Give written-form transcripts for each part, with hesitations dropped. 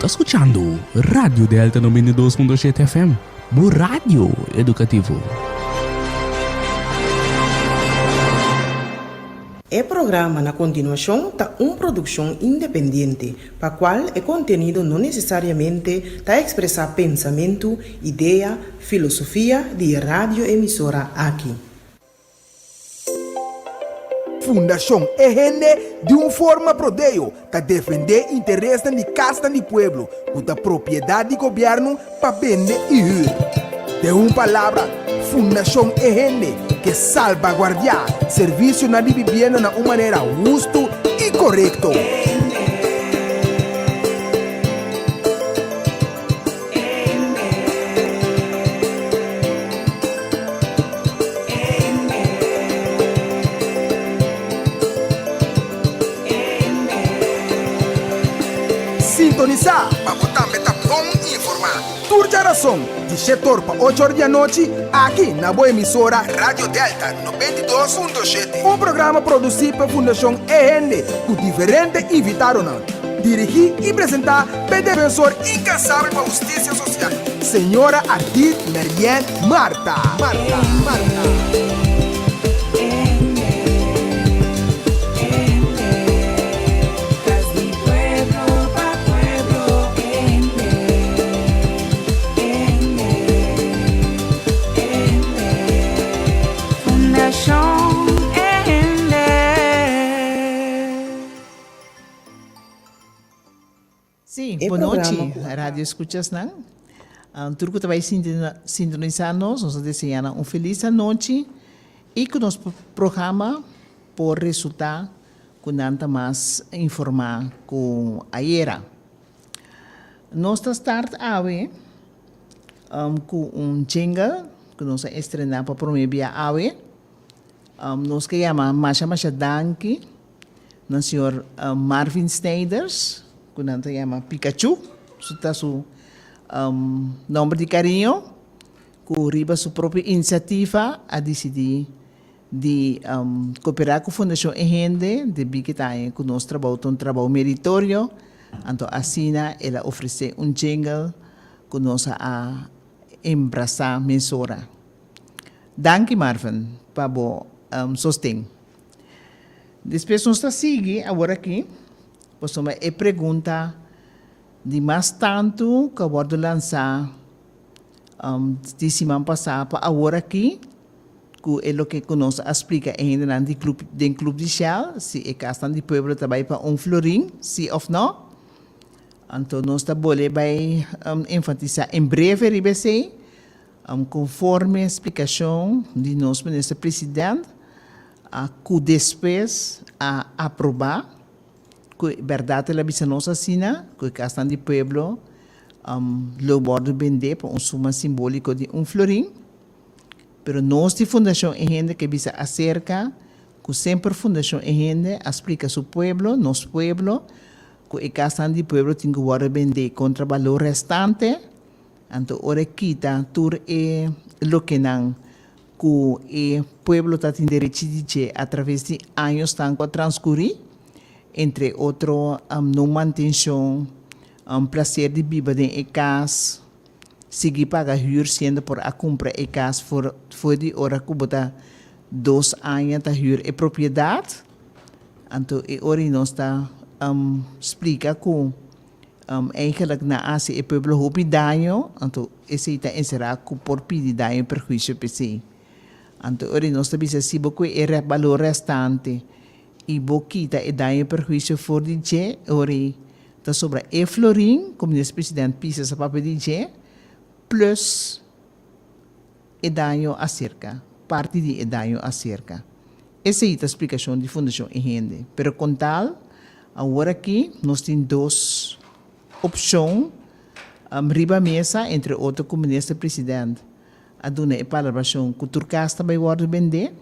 ta skuchando Radio Delta 92.7 FM, bo radio edukativo. E programa na kontinuashon ta un produkshon independiente, pa kual e kontenido no nesesariamente ta ekspresá pensamentu, idea, filosofia di e radioemisora aki. Fundashon E Hende di un forma prodeo ta defendé interesnan di kasnan di pueblo ku ta propiedat di gobièrnu pa bende i hür. Den un palabra, Fundashon E Hende ke salbaguardiá servisionan di bibienda na un manera hustu i korekto. Sintonisá pa bo tambe ta bon informá. Tur djarason, di shetor pa ochor di anochi, aki na bo emisora Radio Delta 92.7. Un programa produsí pa Fundashon E Hende ku diferente invitadonan. Dirigí i presentá p'e defensor inkansabel pa hustisia sosial, señora Ardit Merien Martha. Martha. Martha. Sí, E bon programa nochi ku a. radio escuchasnan. Tur ku ta bai sintonisa nos, nos ta desea nan un felis anochi i ku nos programa por resulta ku nan ta mas informa ku ayera. Nos ta start awe ku un jingle ku nos a estrena pa prome bia awe. Nos ke yama masha masha danki na señor Marvin Snijders, ku nan ta yama Pikachu, su ta su nomber di kariño, ku riba su propio inisiativa a disidí di koperá ku Fundashon E Hende debí ku ta haña ku nos trabou ta un trabou meritorio, anto asina el a ofresé un jingle ku nos a embrasá mesora. Danki Marvin pa bo sosten. Despues nos ta sigui awor aki pasobra e pregunta di mas tantu ku a wòrdu lansá di siman pasá pa awor aki ku e loke ku nos a splika e hendenan di club den Club di Shell si e kasnan di pueblo ta bai pa un florin si òf nò. Anto nos ta bolbe bai enfatisá en breve riba esei. Conforme splicacion di nos Minister President a cu despues a aproba cu e berdad el a bisa nos asina cu e casnan di pueblo lo wordo bende pa un suma simbolico di un florin, pero nos di Fundacion E Hende ke bisa acerca cu semper Fundacion E Hende a splica su pueblo, nos pueblo, cu e casnan di pueblo tin cu wordo bende contra balor restante. Anto ora e kita tur e lokenan ku e pueblo ta tin derechi di dje atraves di añosnan ku a transkurí, entre otro no mantenshon, plaser di biba den e kas, sigui paga hür siendo por a kumpra e kas for for di ora ku bo ta dos aña ta hür e propiedat. Anto e ora ei nos ta splika ku. Eigenlijk nan a hasi e pueblo hopi daño, anto esei ta enserá ku por pidi daño i perhuisio p'esei. Anto ora nos ta bisa si bo kue e balor restante i bo kita e daño i perhuisio for di dje, e ora ei ta sobra e florin ku Minister President Pisas a papia di dje, plus e daño aserka, parti di e daño aserka. Esei ta splikashon di Fundashon E Hende. Pero kon tal, awor aki nos tin dos opshon riba mesa, entre otro ku Minister President a duna e palabrashon ku tur kas ta bai wòrdu bendé.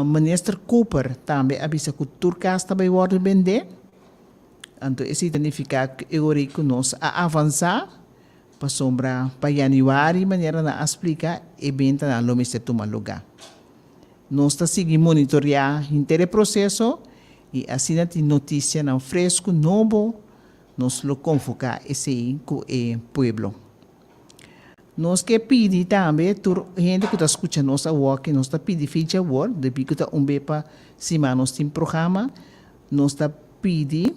Minister Cooper tambe a bisa ku tur kas ta bai wòrdu bendé. Anto esei ta nifiká ku e ora ei ku nos a avansá pasobra pa yanüari manera nan a splika e bentanan lo mester tuma lugá. Nos ta sigui monitoreá henter e proseso i asina tin notisianan fresku nobo. Nos lo konvoká esei ku e pueblo. Nos ke pidi tambe tur hende ku ta skucha nos awor ke nos ta pidi fecha awor, debí ku ta un be pa siman nos tin programa, nos ta pidi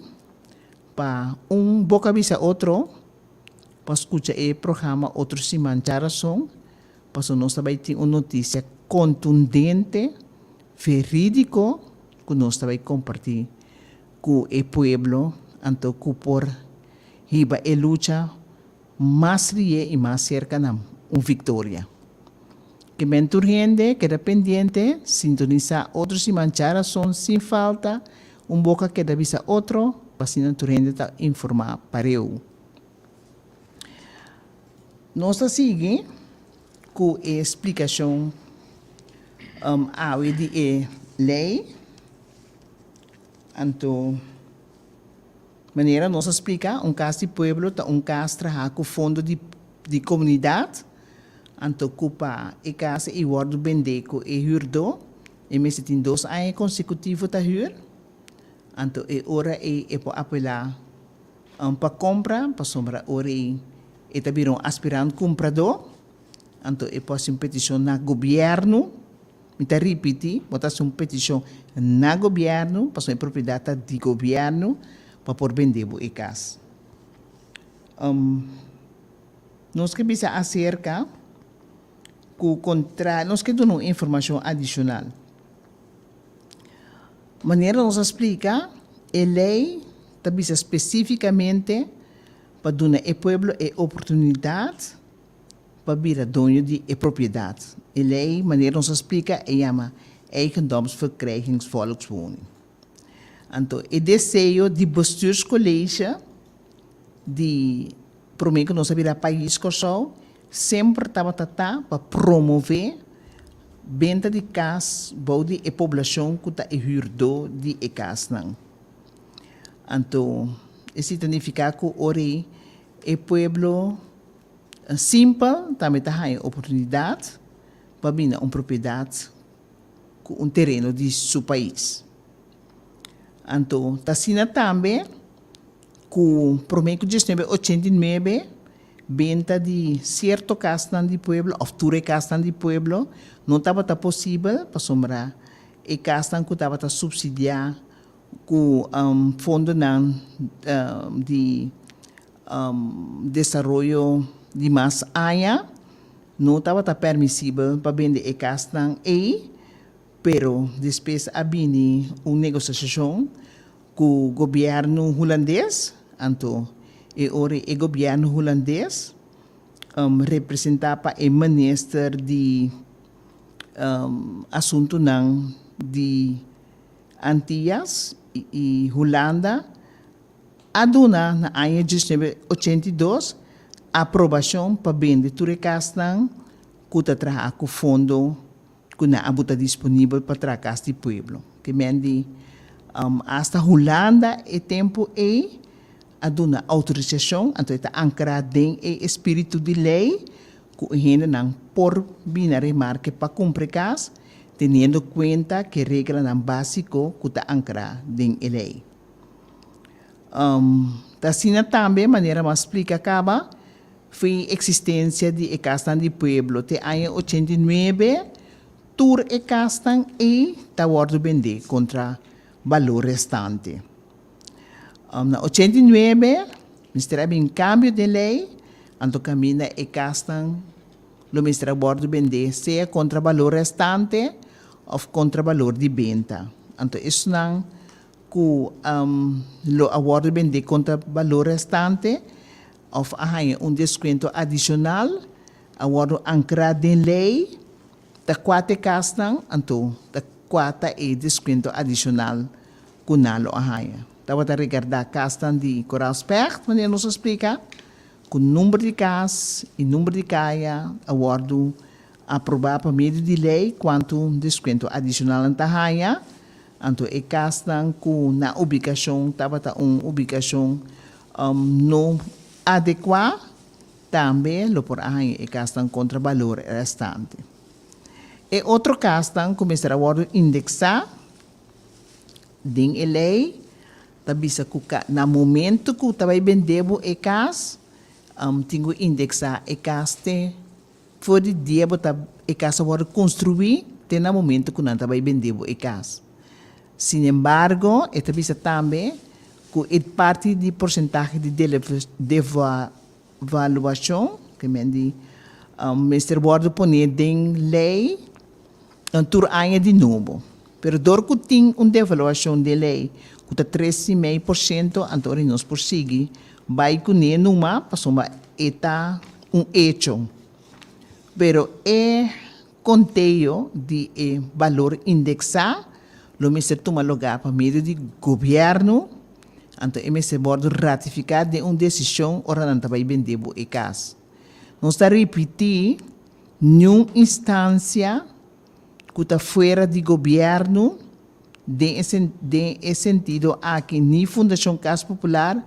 pa un boka bisa otro pa skucha e programa otro siman djarason, pasobra nos ta bai tin un notisia kontundente, verídiko ku nos ta bai kompartí ku e pueblo anto ku por hiba e lucha mas rie i mas serka na un viktoria. Ke men tur hende keda pendiente, sintonisá otro siman djarason sin falta, un boka keda bisa otro, pa asina tur hende ta informá pareu. Nos ta sigui ku e splikashon awe di e lei. Anto, manera nos a splika, un kas di pueblo ta un kas trahá ku fondo di di komunidat, anto ku pa e kas ei wòrdu bendé ku e hürdó, e mester tin dos aña konsekutivo ta hür, anto e ora ei e por apelá pa kompra, pasobra ora ei e ta bira un aspirant kumpradó, anto e por hasi un petishon na gobièrnu. Mi ta ripiti, bo ta hasi un petishon na gobièrnu, pasobra e propiedat ta di gobièrnu, pa por bende bo e kas. Nos ke bisa aserka ku kontra, nos ke duna un informashon adishonal. Manera nos a splika, e lei ta bisa spesífikamente pa duna e pueblo e oportunidat pa bira doño di e propiedat. E lei, manera nos a splika, e yama Eigendomsverkrijgingsvolkswoning. Anto e deseo di Bestuurscollege di prome ku nos a bira pais Kòrsou semper tabata ta pa promove benta di kas bou di e poblashon ku ta e hürdó di e kasnan. Anto esei ta nifiká ku ora e pueblo Simpel tambe ta haña oportunidat pa bina un propiedat ku un tereno di su pais. Anto ta asina tambe ku promé ku diesnuebe ochenta i nuebe benta di sierto kasnan di pueblo òf tur e kasnan di pueblo no tabata posibel pasobra e kasnan ku tabata supsidiá ku fondonan di Desaroyo di mas aña no tabata permisibel pa bende e kasnan ei, pero despues a bini un negosiashon ku gobièrnu hulandes, anto e ora e gobièrnu hulandes representá pa e minister di asuntunan di Antias i Hulanda a duna na aña diesnuebe ochenta i dos aprobashon pa bende tur e kasnan ku ta traha ku fondo ku nan a buta disponibel pa traha kas di pueblo. Ke men di asta Hulanda e tempu ei a duna outorisashon, anto e ta ankrá den e espíritu di lei ku e hendenan por bini na remarke pa kumpra e kas, teniendo kuenta ku e reglanan básiko ku ta ankrá den e lei. Ta asina tambe, manera mi a splika kaba, fin eksistensia di e kasnan di pueblo te aña 89, tur e kasnan ei ta wòrdu bendé kontra balor restante. Na 89 mester a bin kambio den lei, anto kaminda e kasnan lo mester a wòrdu bendé sea kontra balor restante òf kontra balor di benta. Anto esnan ku lo a wòrdu bendé kontra balor restante òf a haña un deskuento adishonal a wòrdu ankrá den lei ta kua ta e kasnan, anto ta kua ta e deskuento adishonal ku nan lo a haña. Tabata regardá kasnan di Koraal Specht, manera nos a splika, ku number di kas i number di kaya a wòrdu aprobá pa medio di lei kuantu deskuento adishonal nan ta haña. Anto e kasnan ku nan ubikashon tabata un ubikashon no adekuá, tambe lo por a haña e kasnan kontra balor restante. E otro kasnan ku mester a wòrdu indeksá den e lei Ta bisa ku ka na momento ku ta bai bende bo e kas, tin ku indeksá e kas te for di dia bo ta e kas a wòrdu konstruí te na momento ku nan ta bai bende bo e kas. Sinembargo, e ta bisa tambe ku e parti di porsentahe di devaluashon, ke men di mester wòrdu poné den lei tur aña di nobo. Pero dor ku tin un devaluashon den lei ku ta 3,5%, anto ora nos por sigui bai kuné numa pasobra e ta un echo. Pero e Konteo di e balor indeksá lo mester tuma lugá pa medio di gobièrnu, anto e mester wòrdu ratifiká den un desishon ora nan ta bai bende bo e kas. Nos ta ripití, niun instansia ku ta fuera di gobièrnu den e den e sentido aki ni Fundashon Kas Popular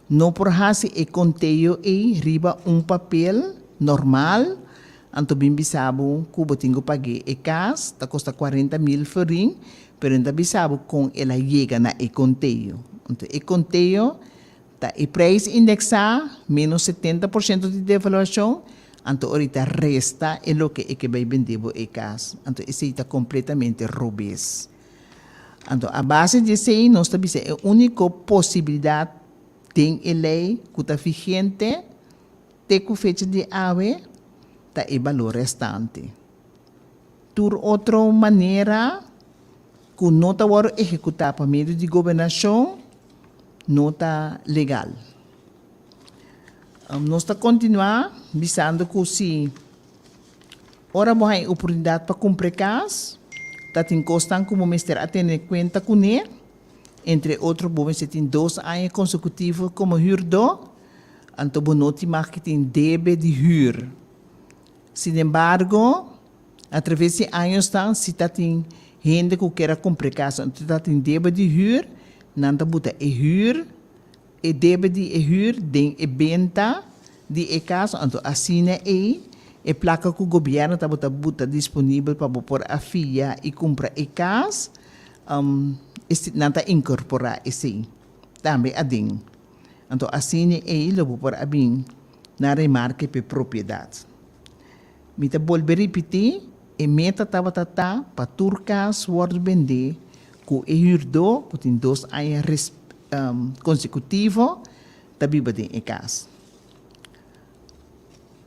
no por hasi e konteo ei riba un papel normal, anto bin bisa bo ku bo tin ku pag'é e kas ta kosta 40,000 florin, pero e no ta bisa bo kon el a yega na e konteo. Anto e konteo Ta e prijs indeksá ménos 70% di devaluashon, anto orita resta e loke e ke bai bende bo e kas. Anto esei ta kompletamente robes. Anto a base di esei nos ta bisa e úniko posibilidat den e lei ku ta vigente te ku fecha di awe ta e balor restante. Tur otro manera ku no ta wòrdu ehekutá pa medio di gobernashon no ta legal. Nos ta kontinuá bisando ku si ora bo haña e oportunidat pa kumpra e kas, ta tin kosnan ku bo mester a tene kuenta kuné, entre otro bo mester tin dos aña konsekutivo komo hürdó, anto bo no tin mag ki tin debe di hür. Sinembargo, atraves di añosnan si ta tin hende ku kier a kumpra e kas anto ta tin debe di hür, nan ta buta e hür, e debe di e hür den e benta di e kas anto asina ei e plaka ku gobièrnu tabata buta disponibel pa bo por a fia i kumpra e kas, nan ta inkorporá esei tambe aden. Anto asina ei lo bo por a bin na remarke p'e propiedat. Mi ta bolbe ripití, e meta tabata ta pa tur kas wòrdu bendé ku e hürdó ku tin dos aña konsekutivo ta biba den e kas.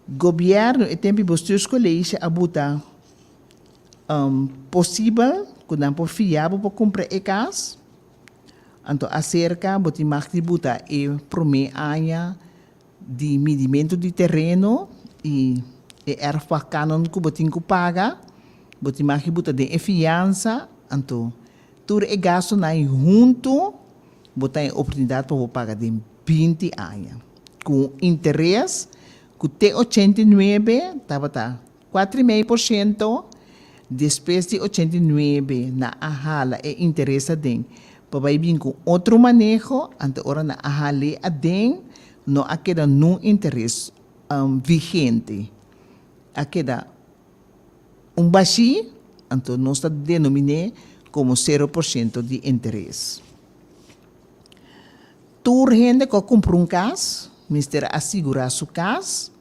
Gobièrnu e tempu Bestuurscollege a buta posibel ku nan por fia bo pa kumpra e kas. Anto aserka bo tin mag di buta e promé aña di midimentu di tereno i e erfpachtkanon ku bo tin ku paga, bo tin mag di buta den e fiansa, anto tur e gastunan ei huntu bo ta e oportunidat pa bo paga den 20 aña ku un interes ku te 89 tabata 4,5%, despues di 89 nan a hala e interes aden pa bai bin ku otro maneho, anto ora nan a hal'é aden no a keda nun interes vigente, a keda un bashí, anto nos ta denomin'é komo 0% di interes. Tur hende ku a kumpra un kas mester a sigurá su kas.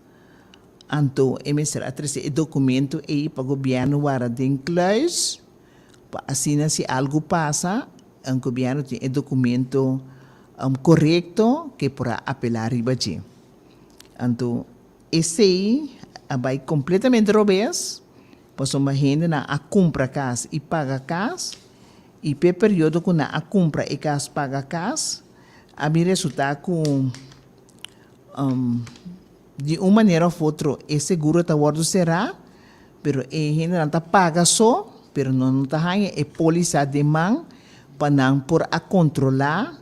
Anto e mester a trese e documento ei pa gobierno wara den kluis, pa asina si algo pasa, gobierno tin e documento corecto ke por a apela riba dje. Anto esei a bai completamente robes, pasobra hendenan a cumpra cas y paga cas, y p'e periodo cu nan a cumpra e cas paga cas, a bin resulta cu Di un manera of otro e seguro ta wordo será, pero e hendenan ta paga so, pero no no ta haña e polisa den man pa nan por a kontrolá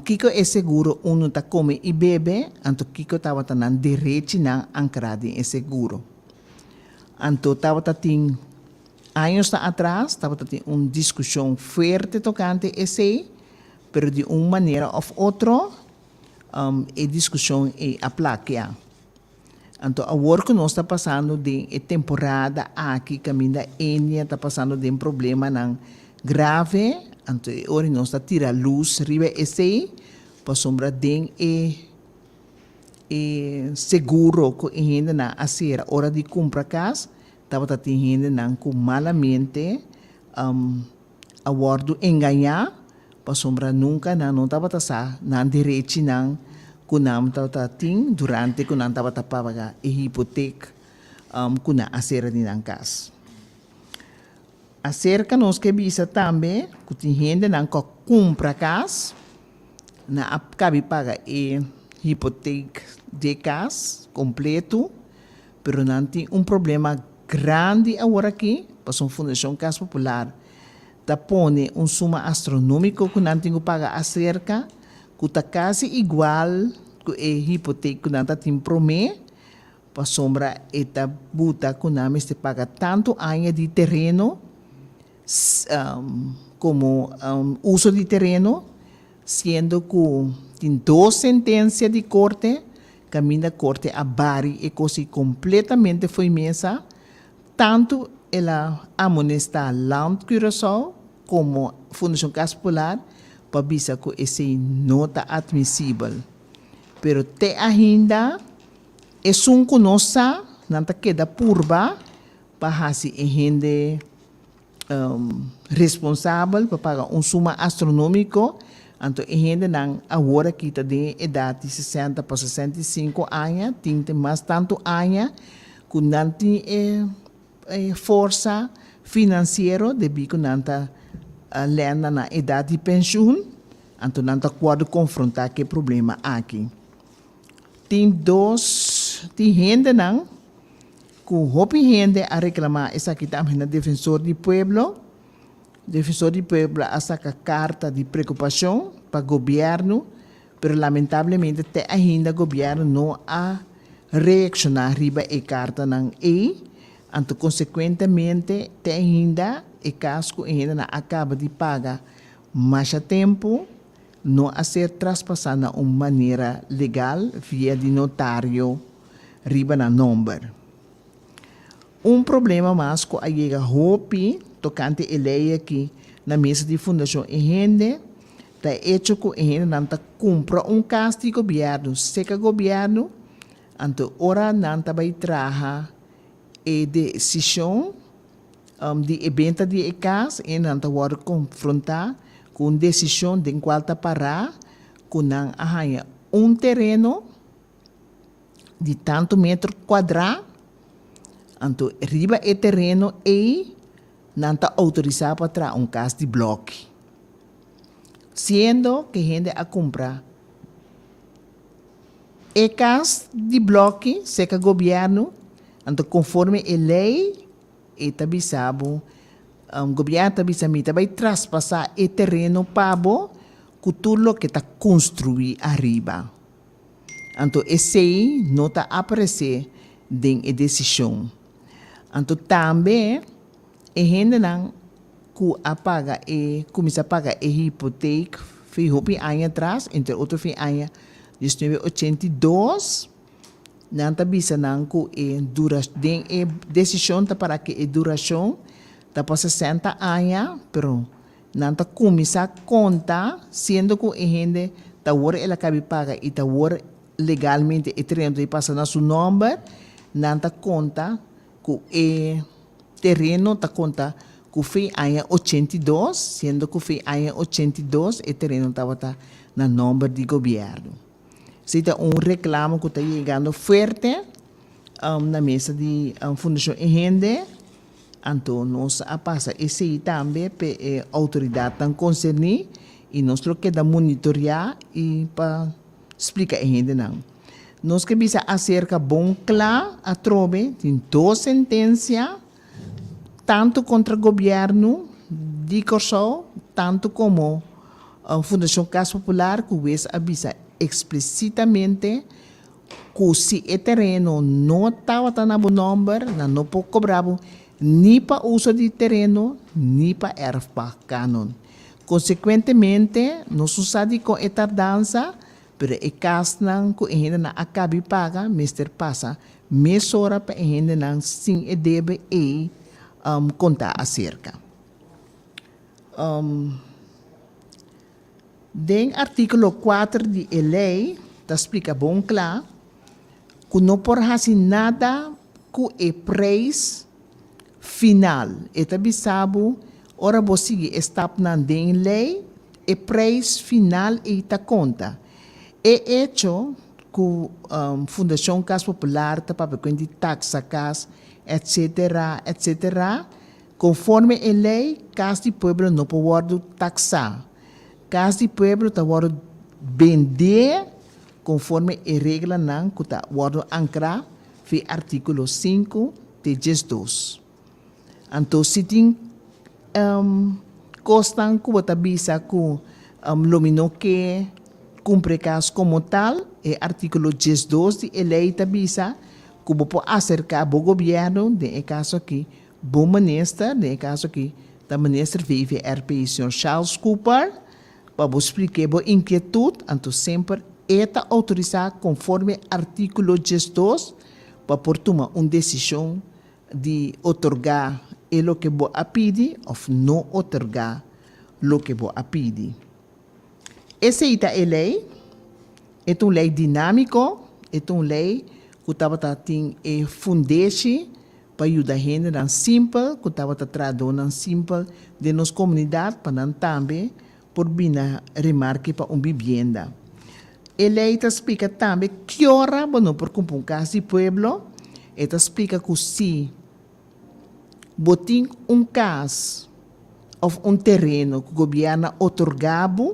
kiko e seguro unu ta kome i bebe, anto kiko tabata nan derechinan ankrá den e seguro. Anto tabata tin añosnan atras tabata tin un diskushon fuerte tokante esei, pero di un manera of otro E diskushon ei a plakia. Anto awor ku nos ta pasando den e temporada aki kaminda Enia ta pasando den problemanan grave, Anto e ora nos ta tira lus riba esei pasobra den e e seguro ku e hendenan a sera ora di kumpra kas tabata tin hendenan ku malamente a wòrdu engañá pasobra nunka nan no tabata sa nan derechinan ku nan tabata tin durante ku nan tabata paga e hipotek ku nan a sera di nan kas. Aserka nos ke bisa tambe ku tin hendenan ku a kumpra kas, nan a kabi paga e hipotek di e kas kompleto, pero nan tin un problema grandi aworakí pasobra Fundashon Kas Popular ta pone un suma astronómiko ku nan tin ku paga aserka ku ta kasi igual ku e hipotek ku nan ta tin promé. Pasobra e ta buta ku nan mester paga tantu aña di tereno komo uso di tereno, siendo ku tin dos sentensia di korte kaminda korte a bari e kos ei kompletamente fo'i mesa, tantu el a amonestá Land Curaçao komo Fundashon Kas Popular pa bisa ku esei no ta atmisibel. Pero te ainda Esun ku no sa, nan ta keda purba pa hasi e hende responsabel pa paga un suma astronómiko. Anto e hendenan awor aki ta den e edat di sesenta pa 65 aña, tin te mas tantu aña ku nan tin e forsa finansiero debí ku nan ta lenda na edat di penshun, anto nan ta wòrdu konfrontá ku e problema aki. Tin dos tin hendenan ku hopi hende a reklamá esaki tambe na Defensor di Pueblo. Defensor di Pueblo a saka karta di preokupashon pa gobièrnu, pero lamentablemente te ainda gobièrnu no a reakshoná riba e kartanan ei. Anto konsekuentemente te ainda e kas ku e hendenan a kaba di paga masha tempu no a ser traspasá na un manera legal via di notario riba nan nomber. Un problema mas ku a yega hopi tokante e lei aki na mesa di Fundashon E Hende ta e echo ku e hendenan ta kumpra un kas di gobièrnu seka gobièrnu, anto ora nan ta bai traha e desishon di e benta di e kas i nan ta wòrdu konfrontá ku un desishon den kual ta pará ku nan a haña un tereno di tantu metro kuadrá, anto riba e tereno ei nan ta outorisá pa traha un kas di blòki. Siendo ku hende a kumpra e kas di blòki serka gobièrnu, anto konforme e lei E ta bisa bo, Gobièrnu ta bisa mi ta bai traspasá e tereno pa bo ku tur loke ta konstruí ariba. Anto esei no ta aparesé den e desishon. Anto tambe e hendenan ku a paga e kuminsá paga e hipotek fin hopi aña atras, entre otro fin aña 1982, Nan ta bisa nan ku e dura den e desishon ta para ku e durashon ta pa 60 aña, pero nan ta kuminsá konta siendo ku e hende ta wor el a kabi paga i ta wor legalmente e tereno ta pasa na su nòmber, nan ta konta ku e tereno ta konta ku fin aña 82, siendo ku fin aña 82 e tereno tabata na nòmber di gobièrnu. Si ta un reclamo cu ta yegando fuerte na mesa di Fundacion E Hende, anto nos a pasa esey tambe p'e e autoridadnan concerni y nos lo keda monitorea y pa splica e hendenan. Nos ke bisa acerca bon cla atrobe tin dos sentencia tanto contra gobierno di Corsou tanto como Fundacion Cas Popular cu wes a bisa explicitamente cu si e tereno no tabata na bo nomber nan no por cobra bo ni pa uso di tereno ni pa erfpachtkanon. Consecuentemente nos no sa dicon e tardansa pero e casnan cu e hendenan a cabi paga mester pasa mesora pa e hendenan sin e debe ey conta acerca. Den artíkulo kuater di e lei ta splika bon kla ku no por hasi nada ku e preis final. E ta bisa bo ora bo sigui e stapnan den lei, e preis final ei ta konta. E echo ku Fundashon Kas Popular ta papia ku di taksa kas etsetera etsetera, konforme e lei kas di pueblo no por wòrdu taksá. Kas di pueblo ta wòrdu bendé konforme e reglanan ku ta wòrdu ankrá fi artíkulo sinku te 12. Anto si tin kosnan ku bo ta bisa ku lo mi no ke kumpra e kas komo tal, e artíkulo 12 di e lei ta bisa ku bo por aserká bo gobièrnu, den e kaso aki bo minister, den e kaso aki ta minister VVRP señor Charles Cooper, pa bo splik'é bo inkietut, anto semper e ta outorisá konforme artíkulo 12 pa por tuma un desishon di otorgá e loke bo a pidi òf no otorgá loke bo a pidi. Esei ta e lei. E ta un lei dinámiko, e ta un lei ku tabata tin e fundeshi pa yuda hendenan simpel ku tabata trahadónan simpel den nos komunidat pa nan tambe por bina remarke pa un bibienda. E lei ta splika tambe ki ora bo no por kumpra un kas di pueblo. E ta splika ku si bo tin un kas òf un tereno ku gobièrnu a otorgá bo,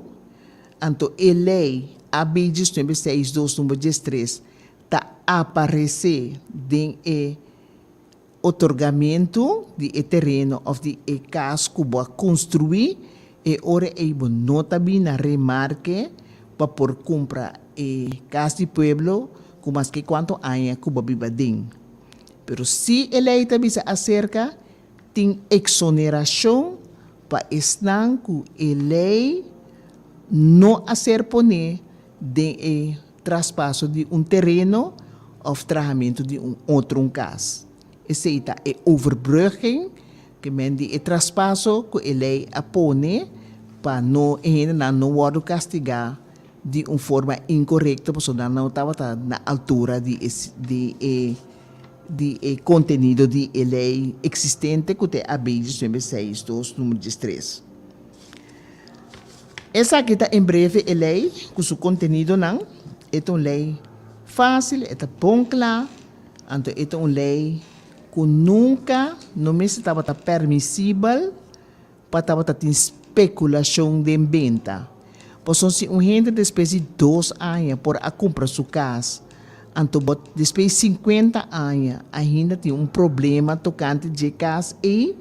anto e lei AB 19 6 2 number 13 ta aparesé den e Otorgamentu di e tereno òf di e kas ku bo a konstruí, e ora ei bo no ta bin na remarke pa por kumpra e kas di pueblo ku maske kuantu aña ku bo a biba den. Pero si e lei ta bisa aserka, tin eksonerashon pa esnan ku e lei no a ser poné den e traspaso di un tereno of trahamentu di un otro un kas. Esei ta e overbrugging, ke men di e traspaso ku e lei a pone pa no e hendenan no wòrdu kastigá di un forma inkorekto pasobra nan no tabata na altura di e di e di e kontenido di e lei eksistente ku ta e AB 19 seis dos numero 13. Esaki ta en breve e lei ku su kontenidonan. E ta un lei fásil, e ta bon kla, anto e ta un lei ku nunka no mester tabata permisibel pa tabata tin spekulashon den benta. Pasobra si un hende despues di dos aña por a kumpra su kas, anto bo despues di sinkuenta aña ainda tin un problema tokante dje kas ei,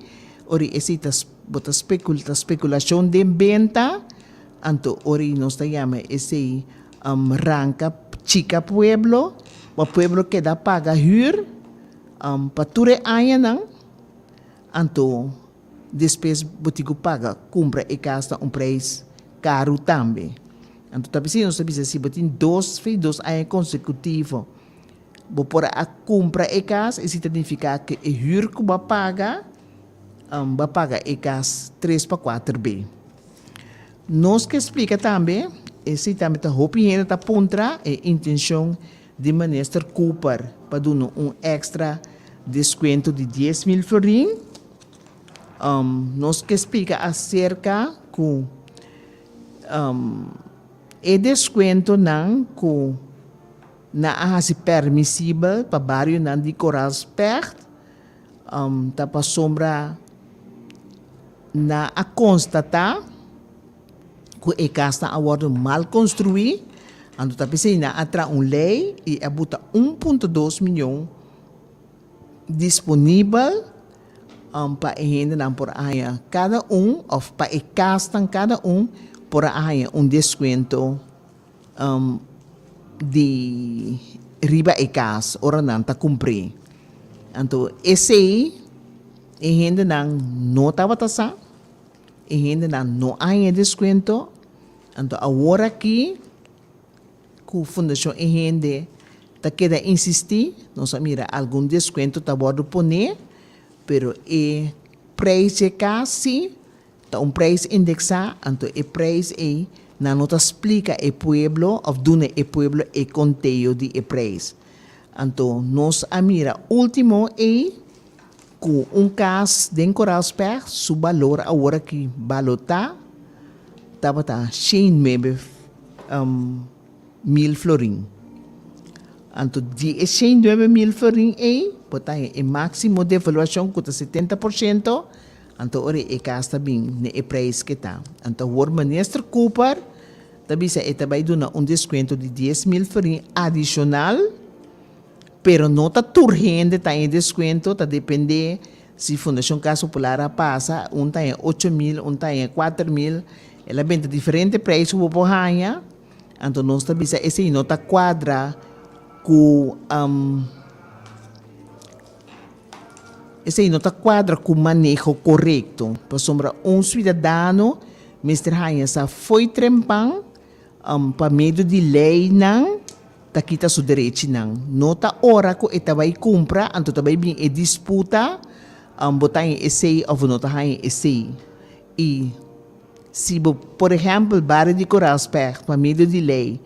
ora esei ta Bo ta specula, ta speculacion den benta, anto ora y nos ta yama esey ranca chica pueblo, pa pueblo keda paga huur pa tur e añanan, anto despues bo tin cu paga cumpra e cas na un prijs caro tambe. Anto ta bisa nos ta bisa si bo tin dos fe dos aña consecutivo bo por a cumpra e cas, esey ta nifica cu e huur cu bo a paga, Bo a paga e kas tres pa kuater be. Nos ke splika tambe, esei tambe ta hopi hende ta puntra e intenshon di Minister Cooper pa duna un èkstra deskuento di 10,000 florin. Nos ke splika aserka ku e deskuentonan ku nan a hasi permisibel pa barionan di Koraalspecht, Ta pasobra nan a konstatá ku e kasnan a wòrdu mal konstruí, anto ta p'esei nan a traha un lei i a buta 1.2 mion disponibel pa e hendenan por a haña kada un òf pa e kasnan kada un por a haña un deskuento di riba e kas ora nan ta kumpr'é. Anto esei e hendenan no tabata sa, e hendenan no a haña deskuento, anto awor aki ku Fundashon E Hende ta keda insistí, nos a mira algun deskuento ta wòrdu poné, pero e preis dje kas sí Ta un prijs indeksá, anto e prijs ei Nan no ta splika e pueblo òf duna e pueblo e konteo di e preis. Anto nos a mira último ei ku un kas den Koraalspecht su balor awor aki balotá tabata 109 mil florin. Anto di e 109 mil florin ei bo ta haña e máksimo devaluashon ku ta 70%, anto ora e kas ta bin na e preis ke ta. Anto awor Minister Cooper ta bisa e ta bai duna un deskuento di 10 mil florin adishonal, pero no ta tur hende ta haña e deskuento, ta dependé si Fundashon Kas Popular a pasa, un ta haña 8000, un ta haña 4000, el a benta diferente preis ku bo por haña, anto nos ta bisa esei no ta kuadra ku esei no ta kuadra ku maneho korekto, pasobra un suidadano mester haña sa fo'i trempan pa medio di leinan ta kita su derechinan. No ta ora ku e ta bai kumpra anto ta bai bin e disputa bo ta haña esei òf bo no ta haña esei. I si bo por ehèmpel bario di Koraalspecht pa medio di lei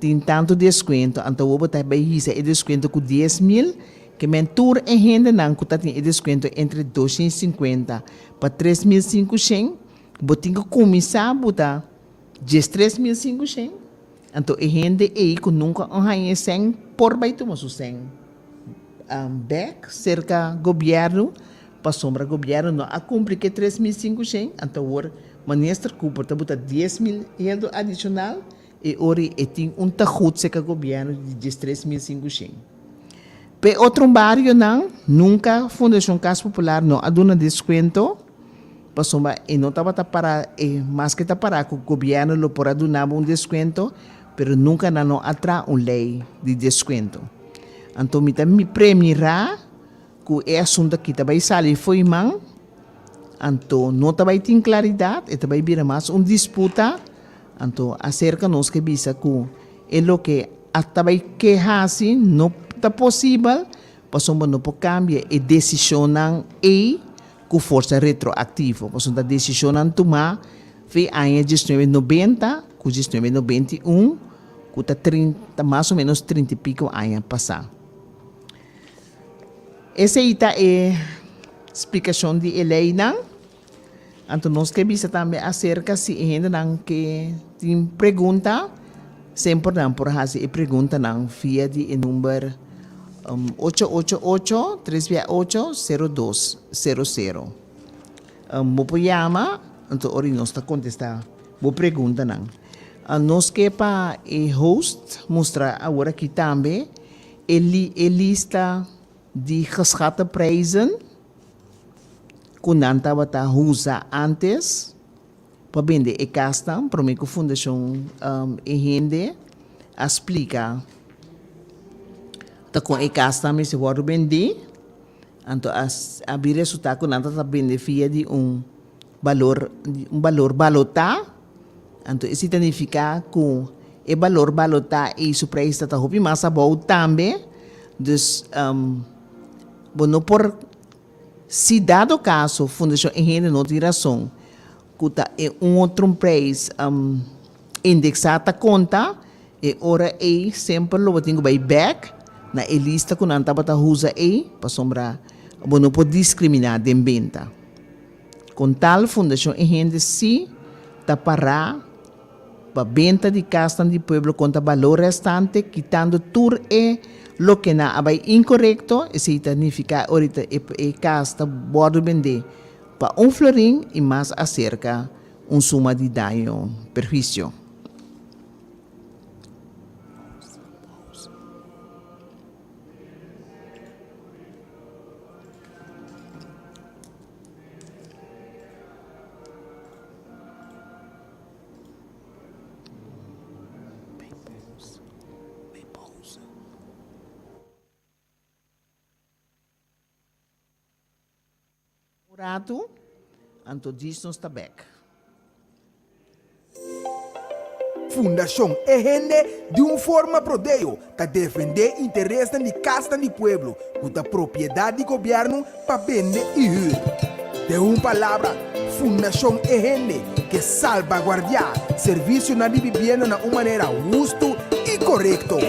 tin tantu deskuento anto awor bo ta bai hisa e deskuento ku 10,000 ke men tur e hendenan ku ta tin e deskuento entre 250 pa 3500 bo tin ku kuminsá buta 13,500. Anto e hende ei ku nunka a haña e sèn por bai tuma su sèn bèk serka gobièrnu pasobra gobièrnu no a kumpli ku e 3500. Anto awor Minister Cooper ta buta 10,000 euro adishonal e ora e tin un tahut serka gobièrnu di 13,500. P'e otro barionan nunka Fundashon Kas Popular no a duna deskuento. Pasobra e no tabata para e maske ta para ku gobièrnu lo por a duna bo un deskuento, pero nunka nan no a traha un lei di deskuento. Anto mi ta premirá ku e asuntu aki ta bai sali fo'i man, anto no ta bai tin klaridat, e ta bai bira mas un disputa, anto aserka nos ke bisa ku e loke a ta bai ke hasi no ta posibel, pasobra no por kambia e desishonnan ei ku forsa retroaktivo, pasobra ta desishonnan tumá fe aña 1990 ku 1991, ku ta 30, mas o ménos 30 i piko aña pasá. Esei ta e splikashon di e leinan. Anto nos ke bisa tambe aserka si e hendenan ke tin pregunta, semper nan por hasi e preguntanan via di e number ocho ocho ocho, tres bia ocho, sero dos sero sero. Bo por yama, anto ora nos ta kontestá bo preguntanan. Nos ke pa e host mustra awor aki tambe e e lista di geschatte prijzen ku nan tabata usa antes pa bende e kasnan promé ku Fundashon E Hende a splika ta kon e kasnan mester wòrdu bendí. Anto a a bin resultá ku nan tabata bende via di un balor un balor balotá. Anto esei ta nifiká ku e balor balotá ei su preis ta ta hopi mas abou tambe. Dus bo no por Si dado caso Fundacion E Hende no tin rason cu ta e un otro prijs indexa ta conta, e ora ey semper lo bo tin cu bay bek na e lista cu nan tabata usa ey pasobra bo no por discrimina den benta. Con tal Fundacion E Hende si ta para Pa benta di kasnan di pueblo konta balor restante, kitando tur e lokenan a bai inkorekto, esei ta nifiká orita e e kas ta wòrdu bendé pa un florin i mas aserka un suma di daño, perhuisio. Un ratu, anto djis nos ta bek. Fundashon E Hende di un forma prodeo ta defendé interesnan di kasnan di pueblo ku ta propiedat di gobièrnu pa bende i hür. Den un palabra, Fundashon E Hende ke. ke salbaguardiá servisionan di bibienda na un manera hustu i korekto.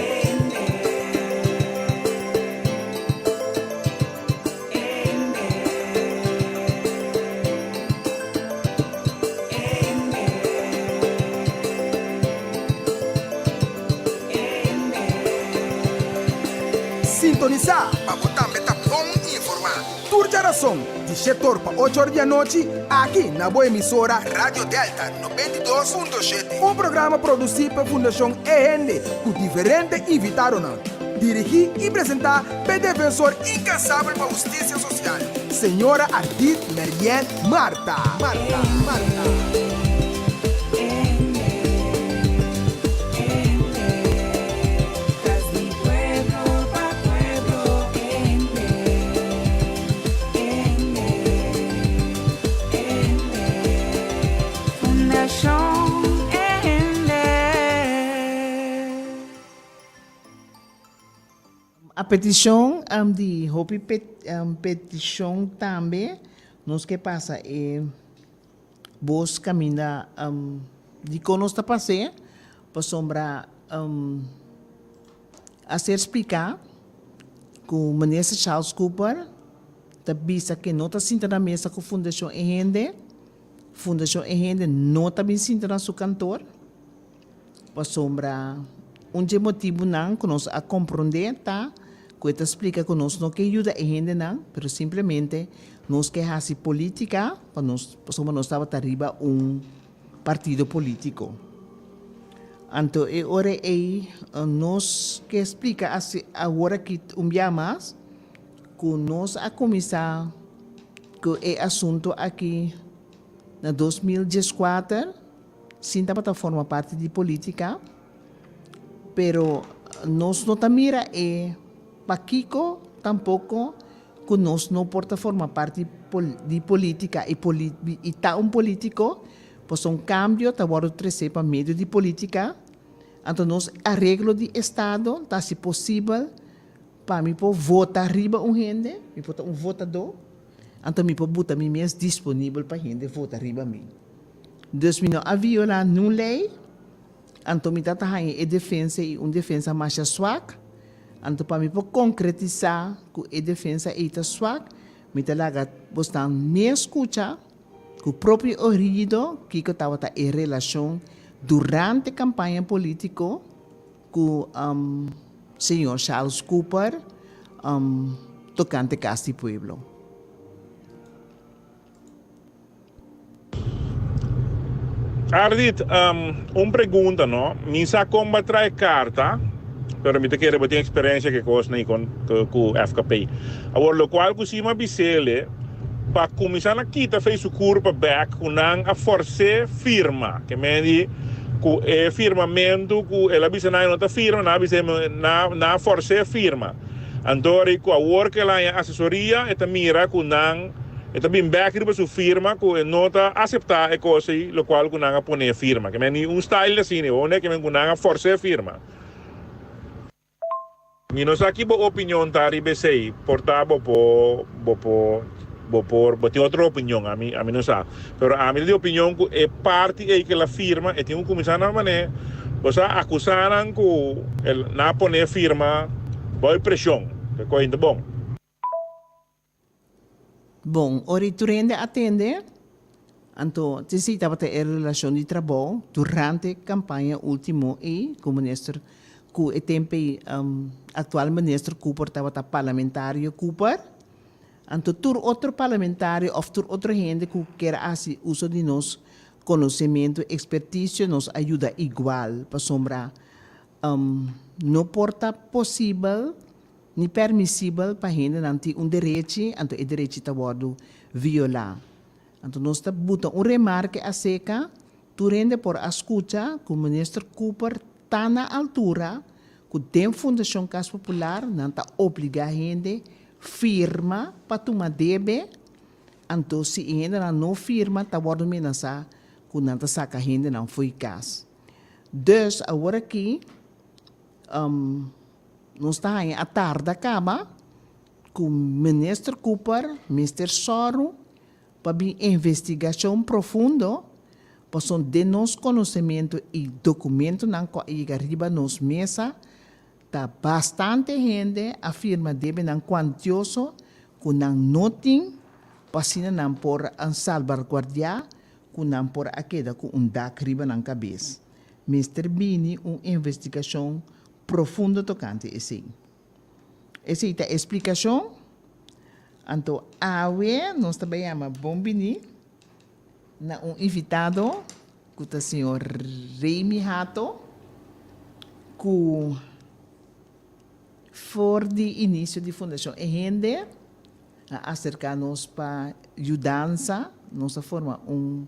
Sintonisá pa bo tambe ta bon informá. Tur djarason di shetor pa ochor di anochi aki na bo emisora Radio Delta 92.7. Un programa produsí pa Fundashon E Hende ku diferente invitadonan. Dirigí i presentá p'e defensor inkansabel pa hustisia sosial, señora Ardit Marianne Martha. Martha. Martha. A peticion di hopi peticion tambe nos ke pasa e bos caminda dicon nos ta pas'e pasobra a ser splica cu Minister Charles Cooper ta bisa ke no ta sinta na mesa cu Fundacion E Hende, Fundacion E Hende no ta bin sinta na su kantoor. Pasobra un dje motibunan ku nos a komprondé ta ku e ta splika ku nos no ke yuda e hendenan, pero simplemente nos ke hasi polítika pa nos, pasobra nos tabata riba un partido polítiko. Anto e ora ei nos ke splika asi awor aki un bia mas ku nos a kuminsá ku e asuntu aki na 2014. Sin tabata forma parti di politica, pero nos no ta mira e pakico tampoco cu nos no por ta forma parti di politica y y ta un politico, pasobra un cambio ta wordo trece pa medio di politica, anto nos areglo di estado ta haci posibel pa mi por vota riba un hende, mi por ta un votador, anto mi por buta mi mes disponibel pa hende vota riba mi. Dus mi no a violá nun lei, anto mi ta ta haña e defensa ei un defensa masha swak, anto pa mi por konkretisá ku e defensa ei ta swak, mi ta laga bosnan mes skucha ku propio oído kiko tabata e relashon durante kampaña polítiko ku señor Charles Cooper tokante Kas di Pueblo. Ardit, un pregunta no, mi sa kon bo a trae karta, pero mi ta kere bo tin eksperensia ku e kosnan ei ku FKP. Awor lokual ku si mi a bis'el pa kuminsá na kita fei su kurpa bèk ku nan a fors'é firma, ke men di ku e firmamentu ku el a bisa nan e no ta firma, nan a bis'é nan a fors'é firma. Anto ri ku awor ku el a haña asesoria e ta mira ku nan e ta bin bek riba su firma ku e no ta aseptá e kos ei lokual ku nan a pone e firma. Ke men ni un style asina e hone ke men ku nan a fors'é e firma. Mi no sa ki bo opinion ta riba esei, por ta bo por bo por bo por bo tin otro opinion ami ami no sa. Pero ami ta di opinion ku e parti ei ku el a firma e tin ku kuminsá na manera bo sa akusá nan ku el nan a pone e firma bou e preshon ke koe ta bon. Bon, ora i tur hende a tende, anto t'esei tabata e relashon di trabou durante kampaña último ei ku minister ku e tempu ei aktual minister Cooper tabata parlamentario Cooper. Anto tur otro parlamentario of tur otro hende ku kier hasi uso di nos konosementu, ekspertisio, nos a yuda igual, pasobra no por ta posibel ni permisibel pa hendenan tin un derechi, anto e derechi ta wòrdu violá. Anto nos ta buta un remarke aserka, tur hende por a skucha ku Minister Cooper ta na altura ku den Fundashon Kas Popular nan ta obligá hende firma pa tuma debe, anto si e hendenan no firma ta wòrdu menasá ku nan ta saka hendenan fo'i kas. Dus awor aki nos ta haña a tarda kaba ku Minister Cooper mester sòru pa bin investigashon profundo. Pasobra den nos konosementu i dokumentonan ku a yega riba nos mesa, ta bastante hende a firma debenan kuantioso ku nan no tin pa asina nan por a salbarguardiá ku nan por a keda ku un dak riba nan kabes. Mester bini un investigashon profundo tokante esei. Esei ta e splikashon. Anto awe nos ta bai yama bon bini na un invitado ku ta señor Remy Hato ku for di inisio di Fundashon E Hende a aserká nos pa yudansa. Nos a forma un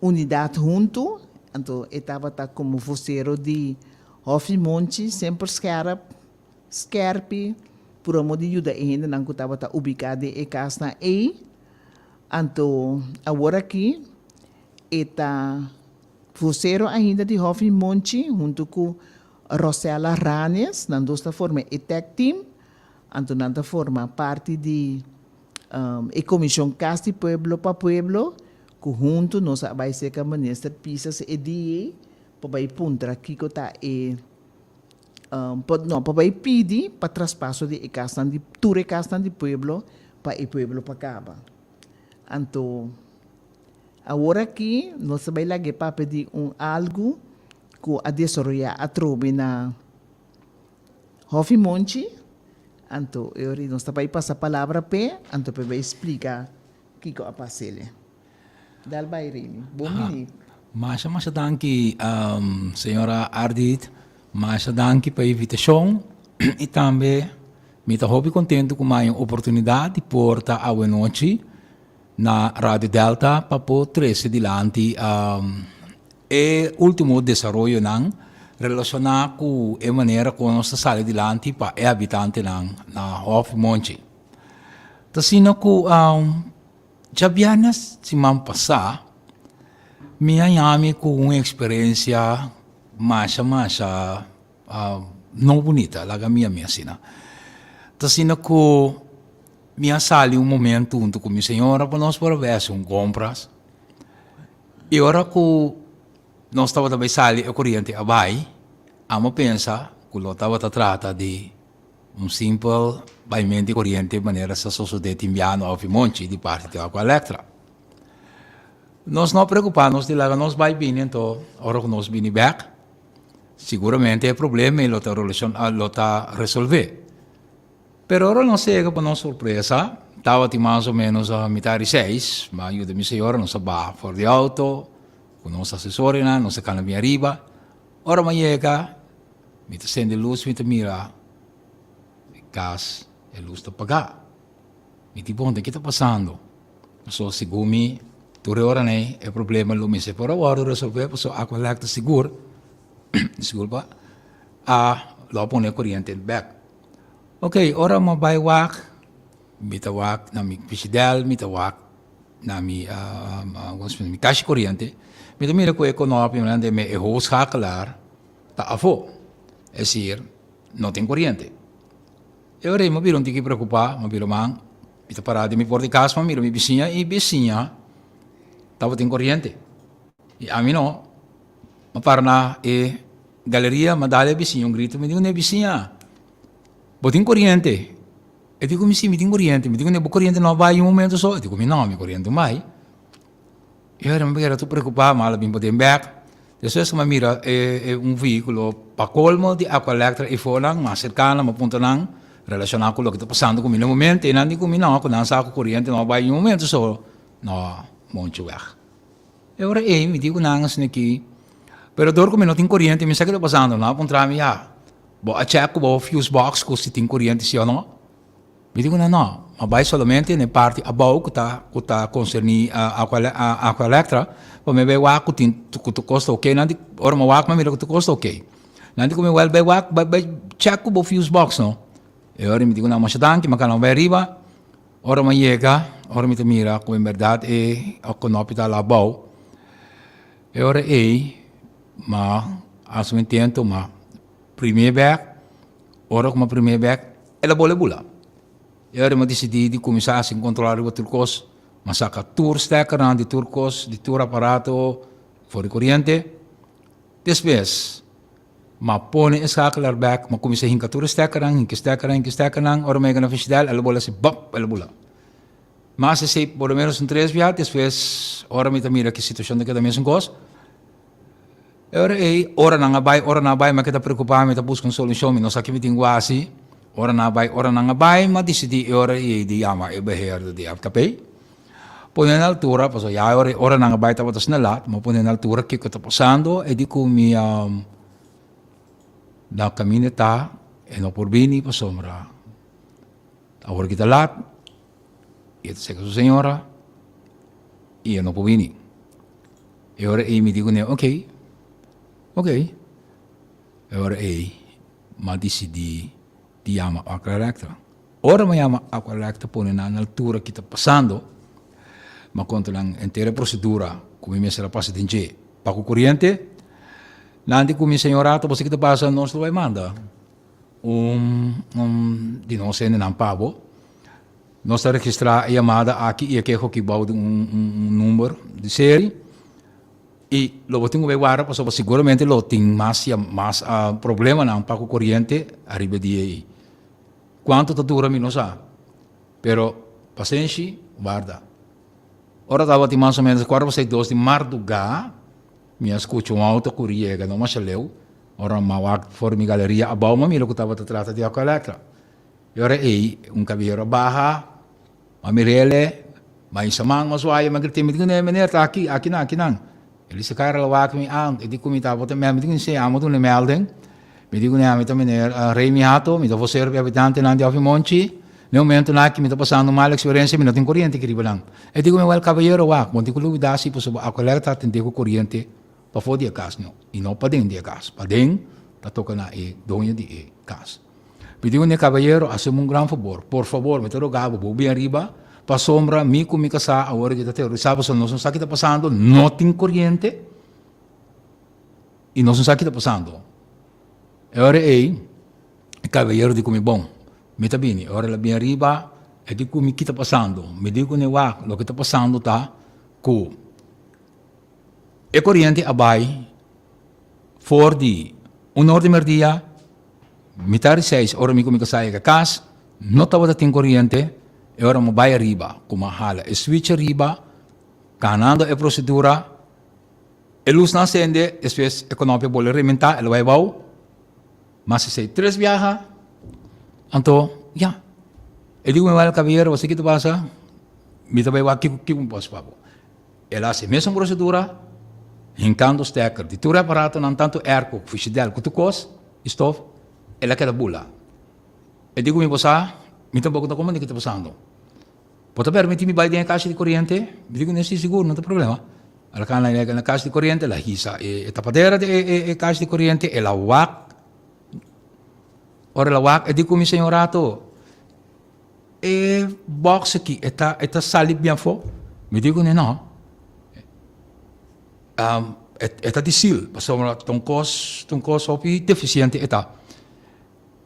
unidat huntu, anto e tabata komo vosero di Hòfi Monchi, semper skèrp, skèrpi, puru amo di yuda e hendenan ku tabata ubiká den e kasnan ei. Anto awor aki e ta vosero ainda di Hòfi Monchi huntu ku Rosella Ranes, nan dos ta forma e tag team, anto nan ta forma parti di e komishon Kas di Pueblo pa Pueblo ku huntu nos a bai serka Minister Pisas e dia ei pa bai puntra kiko ta e no pa bai pidi pa traspaso di e kasnan di tur e kasnan di pueblo pa e pueblo pa kaba. Anto awor aki nos ta bai laga e papia di un algu ku a desaroyá atrobe na Hòfi Monchi, anto e ora nos ta bai pasa palabra p'e, anto p'e bai splika kiko a pas'ele. Dal bai Remy. Bon bini. Masha masha danki señora Ardit, masha danki pa e invitashon i tambe mi ta hopi kontentu ku mi a haña oportunidat di por ta awenochi na Radio Delta pa por trese dilanti e ultimo desaroyonan relashoná ku e manera ku nos ta sali dilanti pa e habitantenan na Hòf Monchi. Ta asina ku djabièrnè siman pasá mi a yami ku un eksperensia masha masha no bunita, laga mi yami asina. Ta asina ku mi a sali un momento huntu ku mi señora pa nos por a bai hasi un kompras. I ora ku nos tabata bai sali e koriente a bai, amo pensa ku lo tabata trata di un simpel baimentu di koriente manera sa sosodé tin biano òf Monchi di parti di Aqualectra. Nos no a preokupá, nos di laga nos bai bini anto ora ku nos bini bèk siguramente e problema ei lo ta lo ta resolvé. Pero ora nos yega pa nos sorpresa, tabatin mas o menos mitad di seis, mi a yuda mi señora, nos a baha for di auto ku nos asesorionan, nos a kana bin ariba. Ora mi a yega, mi ta sende lus, mi ta mira e kas, e lus ta pagá. Mi di, Bon, ke ta pasando? Pasobra segun mi, tur e oranan ei e problema lo mester por a wòrdu resolvé, pasobra Aqualectra ta sigur, diskulpa, a lo a pone e koriente bèk. Ok, ora mi a bai wak, mi ta wak na mi bishidèl, mi ta wak na mi mi kashi koriente, mi ta mira ku e konòpio nan den e hoofdschakelaar ta afó, es desir, no tin koriente. E ora ei mi a bira un tiki preokupá, mi a bira man, mi ta pará den mi por di kas, mi a mira mi bisiña i bisiña tabatin koriente i ami no. Mi a para na e galeria, mi a dal e bisiña un grito, mi di ku e bisiña, bo tin koriente? E di ku mi, si, mi tin koriente. Mi di ku bo koriente no a bai un momento so? E di ku mi, no, mi koriente no bai. E ora mi keda tur preokupá, mi a bin paden bèk. Despues ku mi a mira e un vehíkulo pa kolmo di Aqualectra ei for nan, mi a serká nan, mi a puntra nan relashoná ku loke ta pasando ku mi na e momento. E nan di ku mi, no, ku nan sa ku koriente no a bai un momento so, no, Moncheweg. E ora ei mi di ku nan asina aki, pero dor ku mi no tin koriente mi sa ke ta pasando, nan a puntra mi ya, bo a chèk ku bo fuse box ku si tin koriente si o no? Mi di ku nan no, mi a bai solamente na e parti abou ku ta ku ta konserní Aqualectra pa mi bai wak ku tin ku tur kos ta oke, nan di ora mi a wak mi a mira ku tur kos ta oke, nan di ku mi wèl bai wak bai bai chèk ku bo fuse box no, e ora mi di ku nan masha danki mi a kana bai ariba. Ora mi a yega, ora mi ta mira ku en bèrdat e konopi ta alabou, e ora ei mi a hasi un intento, mi a prim'é bèk, ora ku mi a prim'é bèk el a bole bula. E ora mi a disidí di kuminsá hasi un kontrol riba tur kos, mi a saka tur stèkernan di tur kos, di tur aparato. for di koriente. Despues m'a pone e skakelaar bek, m'a kuminsá hinka tur e stekkernan, hinka e stekkernan, hinka e stekkernan, ora m'a yega na fishidèl el a bola así bòp, el a bula. M'a hasi esei por lo menos un tres bia, despues ora mi ta mira ki situashon ta keda mesun kos. E ora ei, ora nan a bai, ora nan a bai, mi a keda preokupá, mi ta buska un solushon, mi no sa ki mi tin ku hasi. Ora nan a bai, ora nan a bai, mi a disidí e ora ei di yama e beheerder di FKP. Pone na altura, pasobra ya e ora ei ora nan a bai tabata asina lat, mi a pone na altura kiko ta pasando, e di ku mi na kaminda ta, e no por bini pasobra awor ki ta lat, i e ta seka su señora i e no por bini. E ora ei mi di kuné, ok, ok. E ora ei m'a disidí di yama Aqua Electra. Ora m'a yama Aqua Electra pone nan na altura ki ta pasando, m'a konta nan henter e prosedura ku mi mester a pasa den dje pa ku koriente. Nan di ku mi, Señora, ta boso ki ta pasa, nos lo bai manda un un di nos hendenan pa bo. Nos ta registrá e yamada aki i e keho aki bou di un un number di seri i lo bo tin ku bai warda pasobra siguramente lo tin mas mas problemanan pa ku koriente ariba e dia ei. Kuantu ta dura mi no sa, pero pasenshi warda. Ora tabatin mas o menos kuarto pa seis dos di mardugá mi a skucha un outo ku yega no masha leu, ora mi a wak for mi galeria abou mi a mira ku tabata trata di Aqua Electra. E ora ei un kabiyero a baha, m'a mir'ele, m'a hisa man, m'a suaya, m'a grita, mi di kuné, meneer ta aki, akinan, akinan. El di se kara la wak mi, ah, e di ku mi tabata mi di kuné, amo duna melding. Mi di kuné, ami ta meneer Remy Hato, mi ta vocero pa e habitantenan di Hofi Monchi. Na e momentonan aki mi ta pasando un mal eksperensia, mi no tin koriente aki riba nan. E di kuné, wèl kabayero wak, bo no tin ku lubidá si pasobra Aqualectra ta atendé ku koriente pafó di e kas no, i no paden di e kas. Paden ta toka na e doño di e kas. Mi di un kabayero, haceme un gran fabor, por fabor, mi ta roga bo, bo bin ariba, pasobra mi ku mi kasá awor aki ta terorisá, pasobra nos no sa ki ta pasando, no tin koriente i nos no sa ki ta pasando. E ora ei, e kabayero di ku mi, Bon, mi ta bini. E ora el a bin ariba, e di ku mi, Ki ta pasando? Mi di kuné, Wak, loke ta pasando ta ku e koriente a bai for di un or di merdia, Mitar di seis ora mi ku mi kasá yega kas, no tabata tin koriente, e ora mi bai ariba ku mi a hala e switch ariba, kanando e prosedura, e lusnan a sende, despues e konopio a bolbe rementá, el a bai abou, mas esei tres biaha, anto ya, e di ku mi, wèl kabayero, bo sa ki ta pasa? Mi ta bai wak kiko kiko mi por hasi pa bo. El a hasi e mesun prosedura, hinkando stekker di tur e aparatonan, tantu airco, frishidèr ku tur kos. I stof, el a keda bula. E di ku mi, Bo sa, mi tampoko ta komprende ke ta pasando. Bo ta permití mi bai den e kasha di koriente? Mi di ku ne, Si, sigur, no ta problema. El a kana na e kasha di koriente, el a hisa e tapadera di e kasha di koriente, el a wak. Ora el a wak, e di ku mi, Señor Rato, e box aki e ta e ta sali bien afó? Mi di ku ne, No. E ta disil, pasobra ta un kos, ta un kos hopi defisiente e ta.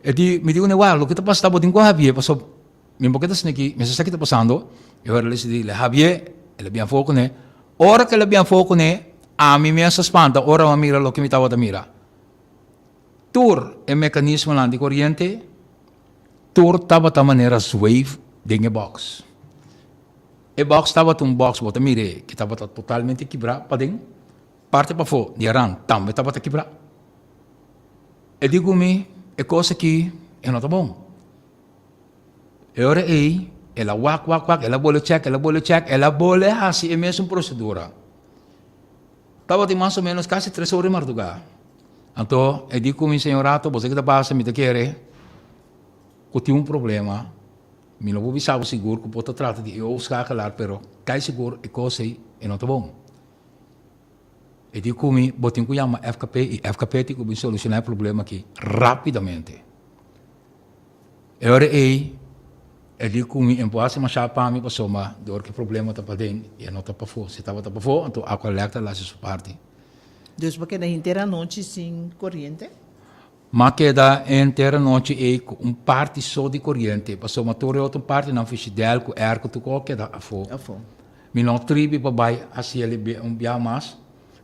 E di, mi di kuné, wak, loke ta pasa ta bo tin ku habié, pasobra mi bo ke ta sniki, mi sa sa ki ta pasando. E ora el a disidí, el a habié, el a bin afó kuné. Ora ku el a bin afó kuné, ami mes a spanta ora mi a mira loke mi tabata mira. Tur e mekanismonan di koriente, tur tabata manera zweef den e bòks. E box tabata un box, bo ta mir'é, ki tabata totalmente kibrá paden, parti pafó di e rand tambe tabata kibrá. E di ku mi, e kos aki e no ta bon. E ora ei el a wak, wak, wak, el a bole chèk, el a bole chèk, el a bole hasi e mesun prosedura. Tabatin mas o ménos kasi tres ora di mardugá. Anto e di ku mi, Señor Ato, bo sa ki ta pasa, mi ta kere ku tin un problema. Mi no por bisa bo sigur ku por ta trata di e overschakelaar, pero kai sigur e kos ei e no ta bon. E di ku mi, bo tin ku yama FKP i FKP tin ku bin solushoná e problema aki rápidamente. E ora ei e di ku mi, e por hasi mashá pa mi pasobra dor ku e problema ta paden i e no ta pafó. Si e tabata pafó, anto Aqualectra lo hasi su parti. Dus bo keda henter anochi sin koriente? M'a keda henter anochi ei ku un parti so di koriente, pasobra tur e otro partinan fishidèl ku èrko tur kos a keda afó. Afó. Mi no tribi pa bai hasi el un bia mas.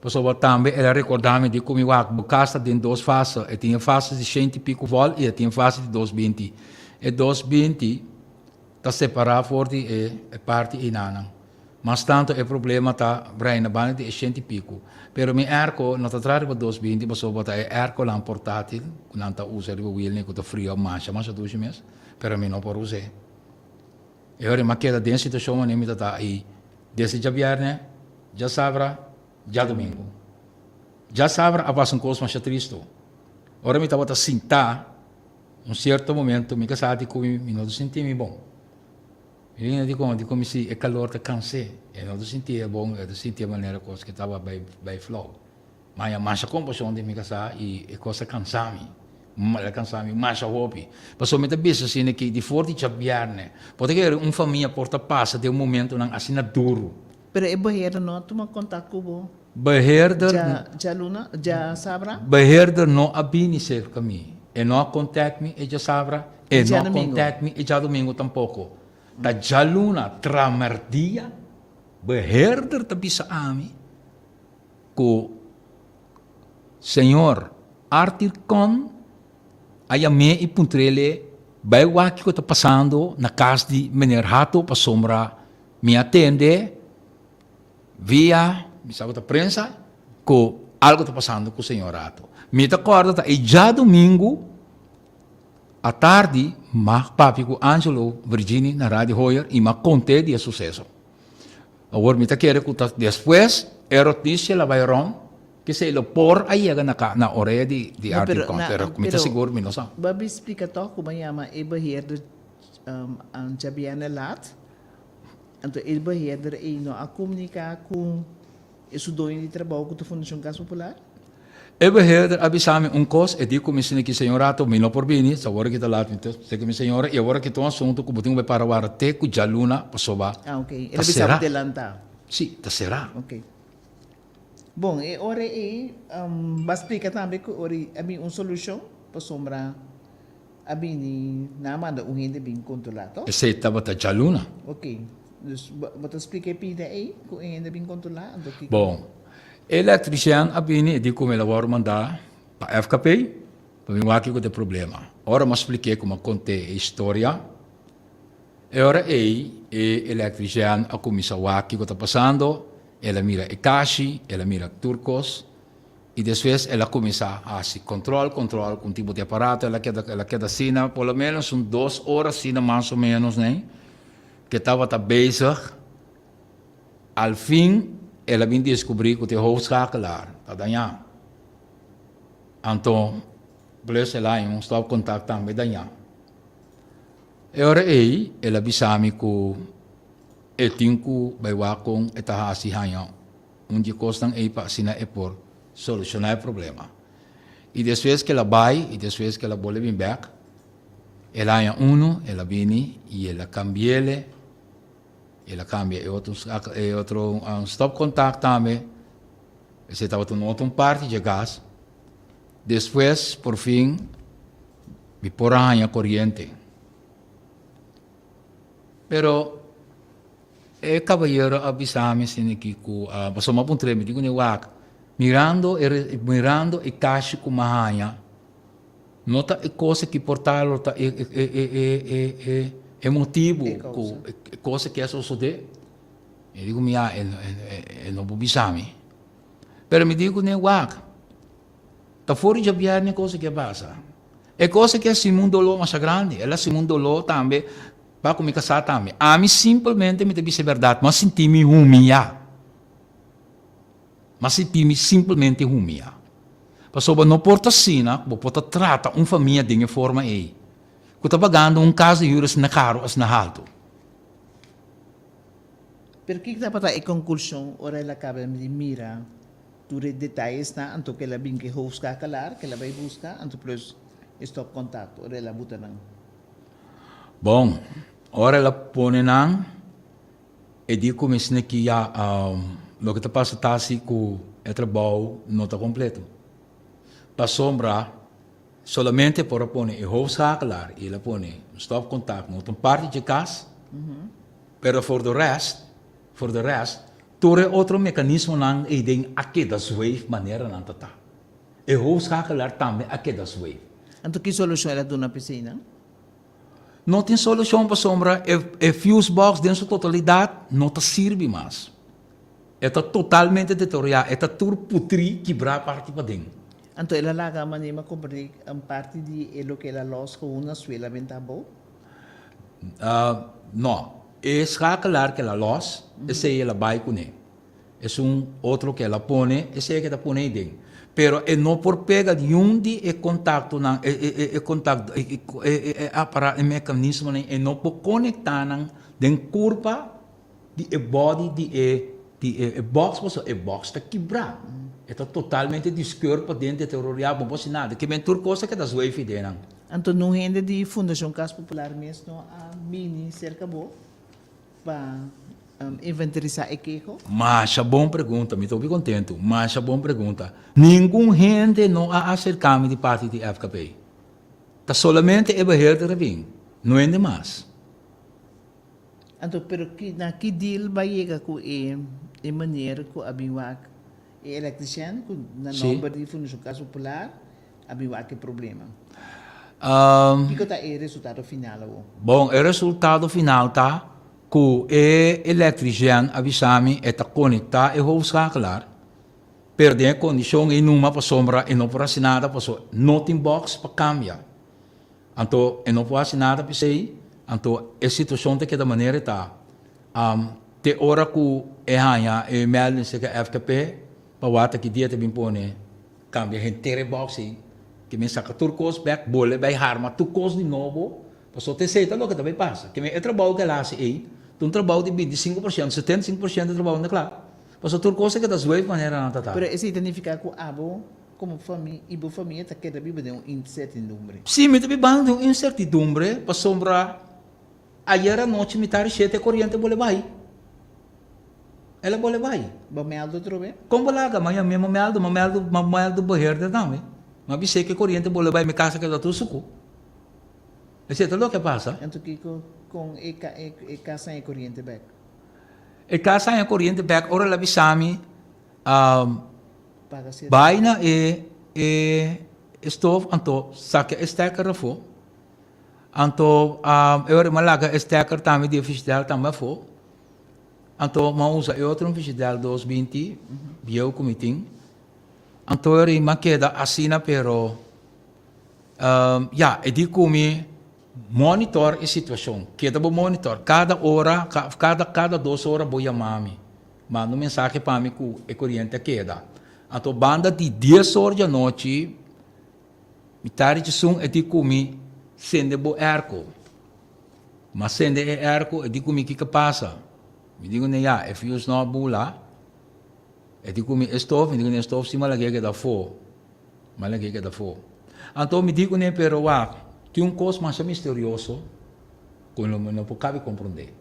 Pasobra tambe el a recorda mi di cu mi wak bo cas ta den dos fase. E tin e fase di shenti pico volt y e tin e fase di 220. E 220 ta separa for di e parti einanan. Mas tanto e problema ta reina banda di e shenti pico. Pero mi airco no ta traha riba 220 pasobra ta e airconan portatil cu nan ta usa riba wielnan cu ta fria masha masha dushi mes, pero mi no por us'e. E ora mi a keda den situacion wanneer mi ta ta ahi desde djabierne, djasabra, djadomingo. Djasabra a pasa un cos masha tristo. Ora mi tabata sinta, un cierto momento mi casa di cu mi, mi no ta sinti mi bon. Mi bini di con, di con mi si e calor ta canse. E no ta sinti e bon, e ta sinti e manera cos cu tabata bay bay flauw. Maya masha kompashon di mi kasá i e kos a kansa mi. El a kansa mi masha hopi. Pasobra mi ta bisa asina ki di for di djabièrnè bo ta kere un famia por ta pasa den momentunan asina duru. Pero e beheerder no a tuma kontak ku bo Beheerder djaluna, djasabra? Beheerder no a bini serka mi. E no a kontak mi e djasabra, e no a kontak mi e djadumingu tampoko. Ta djaluna tramerdia beheerder ta bisa ami. Ku Señor Arthur Con a yam'é i puntr'é bai wak kiko ta pasando na kas di Meneer Hato pasobra mi a tende via mi sa ku ta prensa ku algo ta pasando ku Señor Hato. Mi ta kòrda ta e djadumingu atardi m'a papia ku Angelo Virgini na Radio Hoyer i m'a kont'é di e suseso. Awor mi ta kere ku ta despues e rotisia la bai rond, kisei lo por a yega na ka na orea di di No, Arthur pero Con, na pero mi ta pero sigur mi no sa. bo a bin splika tòg ku bo a yama e beheerder um djabièrnè lat, anto e beheerder ei no a komuniká ku e su doño di trabou ku ta Fundashon Kas Popular? E beheerder a bisa mi un kos, e di ku mi sini ki señor Ato, mi no por bini, sa awor aki ta lat, mi ta seki mi señora, i awor aki ta un asuntu ku bo tin ku bai para wara te ku djaluna pasobra Ah, ok. El ta a bisa será. bo delantá. Sí, ta será. Ok. Bon, e ora ei, bo a splika tambe ku ora a bin un solushon pasobra a bini, nan a manda un hende bin kontrolá, tòg? Esei tabata djaluna. Ok. Dus bo ta splika e pida ei ku e hende a bin kontrolá, anto kiko? Bon, E electrician a bini e di cu mi la worde manda pa FKP pa mi wak kico ta e problema. Ora mi a splik'é cu mi a cont'é e historia, e ora ey e electrician a cuminsa wak kico ta pasando, el a mira e kashi, el a mira tur cos y despues el a cuminsa haci control, control cu un tipo di aparato, el a keda, el a keda asina por lo menos un dos ora asina mas o menos ney, ke tabata bezig. Al fin el a bin descubri cu ta e hoofdschakelaar ta daña. Anto plus el a haña un stopcontact tambe daña. E ora ey el a bisa mi cu e tin cu bay wak con e ta haci haña un di e cosnan ey pa asina e por soluciona e problema. Y despues cu el a bay y despues cu el a bolbe bin bek el a haña uno, el a bini y el a cambiele. El a cambia e otro e otro stopcontact tambe. Esey tabata un otro parti dje gas. Despues por fin mi por a haña coriente. Pero e caballero a bisa mi asina aki cu pasobra mi a puntra mi di cune wak mirando e mirando e cashi cu mi a haña No ta e cosa ki por ta lo ta e e e e e e e motibu ku e cosa ki a sosodé. Mi di ku mi ya e e e no por bisa mi. Pero mi di ku ne wak, ta for di djabièrnè e cosa ki a pasa. E cosa ki a hasimu un doló masha grandi, el a hasimu un doló tambe pa ku mi kasá tambe. Ami simpelmente mi ta bisa e bèrdat, mi a sinti mi humiyá. Ma sinti mi simpelmente humia. Pasobra no por ta asina ku bo por ta trata un famia den e forma ei, ku ta pagando un kas di hür asina karu, asina haltu. Pero kiko tabata e konklushon ora el a kaba di mira tur e detayesnan anto ku el a bin ku e hoofdschakelaar ku el a bai buska anto plus e stopcontact ora el a buta nan? Bon, ora el a pone nan. E di cu mi sneki ya loke ta pasa ta si cu e trabou no ta completo. Pasobra solamente por a pone e hoofdschakelaar y el a pone un stopcontact na otro parti dje cas, pero for the rest, for the rest. Tur e otro mekanismonan eiden a keda zweef manera nan ta ta. E hoofdschakelaar tambe a keda zweef. Anto ki solushon el a duna p'eseinan? No tin solushon pasobra e fuse box den su totalidat no ta sirbi mas. E ta totalmente deteriorá, e ta tur putrí, kibrá parti paden. Anto el a laga manera mi a komprendé un parti di e loke el a lòs gewoon na suela benta abou? No. E schakelaar ku el a lòs, esei el a bai kuné. Esun otro ku el a pone, esei ke ta pone ei den. Pero e no por pega niun di e kontaktonan, e e e kontakto, e e aparato, e mekanismonan, e no por konektá nan den kurpa di e body di e di e box pasobra e box ta kibrá. E ta totalmente di skeur paden, deteriorá, bo por hasi nada. Ke men tur kos ta keda zweef ei den nan. Anto nun hende di Fundashon Kas Popular mes no a bini serka bo pa inventarisá e keho? Masha bon pregunta, mi ta hopi kontentu. Masha bon pregunta. Ningun hende no a aserká mi di parti di FKP. Ta solamente e beheerder a bin, no hende mas. Anto pero ki na ki deal ba yega ku e e meneer ku a bin wak e electrician ku na nomber di Fundashon Kas Popular a bin wak e problema? Kiko ta e resultado final awo? Bon, e resultado final ta ku e electrician a bisa mi e ta konektá e hoofdschakelaar, pero den e kondishon ei numa pasobra e no por hasi nada pasobra no tin box pa kambia. Anto e no por hasi nada p'esei, anto e situashon ta keda manera e ta. Te ora ku e haña e melding serka FKP pa wak ta ki dia ta bin pone kambia henter e box ei, ke men saka tur kos bèk, bole bai harma tur kos di nobo, pasobra ta esei ta loke ta bai pasa. Ke men e trabou ku el hasi ei ta un trabou di 25 por shento, 75 por shento di trabou no ta kla, pasobra tur kos ta keda zweef manera nan ta ta. Pero esei ta nifiká ku abo Komo fami i bo famia ta keda biba den un insertidumbre? Sí, mi ta bibando den un insertidumbre pasobra ayer anochi mi ta rishete e koriente bole bai. El a bole bai. Bo mèldu atrobe? Kon bo laga? Ma yam'é, ma mèldu, ma mèldu, ma mèldu beheerder tambe. Mi a bis'é ku e koriente bole bai, mi kasa keda tur suku. Esei ta loke a pasa. Anto kiko kon e e kas haña e koriente bèk? E kas haña koriente bèk ora el a bisa mi. Bai na e e stof anto saka e stekker afó. Anto e ora mi a laga e stekker tambe di e fishidèl tambe afó. Anto mi a usa e otro fishidèl 220 bieu ku mi tin. Anto e ora mi a keda asina pero ya e di ku mi monitor e situashon. Keda bo monitor kada ora kada kada dos ora bo yama mi. Manda un mensahe pa mi ku e koriente a keda. Anto banda di dies or di anochi, mi ta richisun e di ku mi sende bo airco. Mi a sende e airco, e di ku mi kiko pasa? Mi di kuné ya, e fuse no a bula. E di ku mi e stof, mi di kuné e stof si mi a lag'é keda afó. Mi a lag'é keda afó. Anto mi di kuné pero wak, tin un kos masha misterioso ku mi no por kabi komprondé.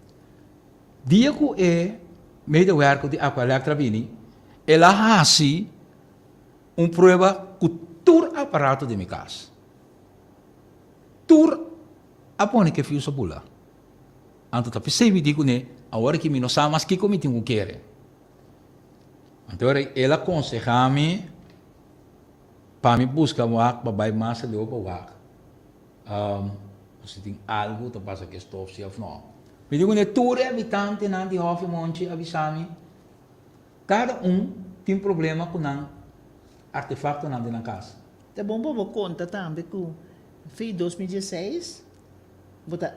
Dia ku e medewerker di Aqualectra bini, el a hasi un prueba ku tur aparato di mi kas. Tur a pone ku e fius a bula. Anto ta p'esei mi di kuné, awor aki mi no sa mas kiko mi tin ku kere. Anto ora el a konsehá mi pa mi buska wak pa bai mas aleu pa wak. Si tin algu ta pasa ku e stof si òf no. Mi di kuné tur e habitantenan di Hòfi Monchi a bisa mi, kada un tin problema ku nan artefaktonan den nan kas. Ta bon pa bo konta tambe ku fi 2016 bo ta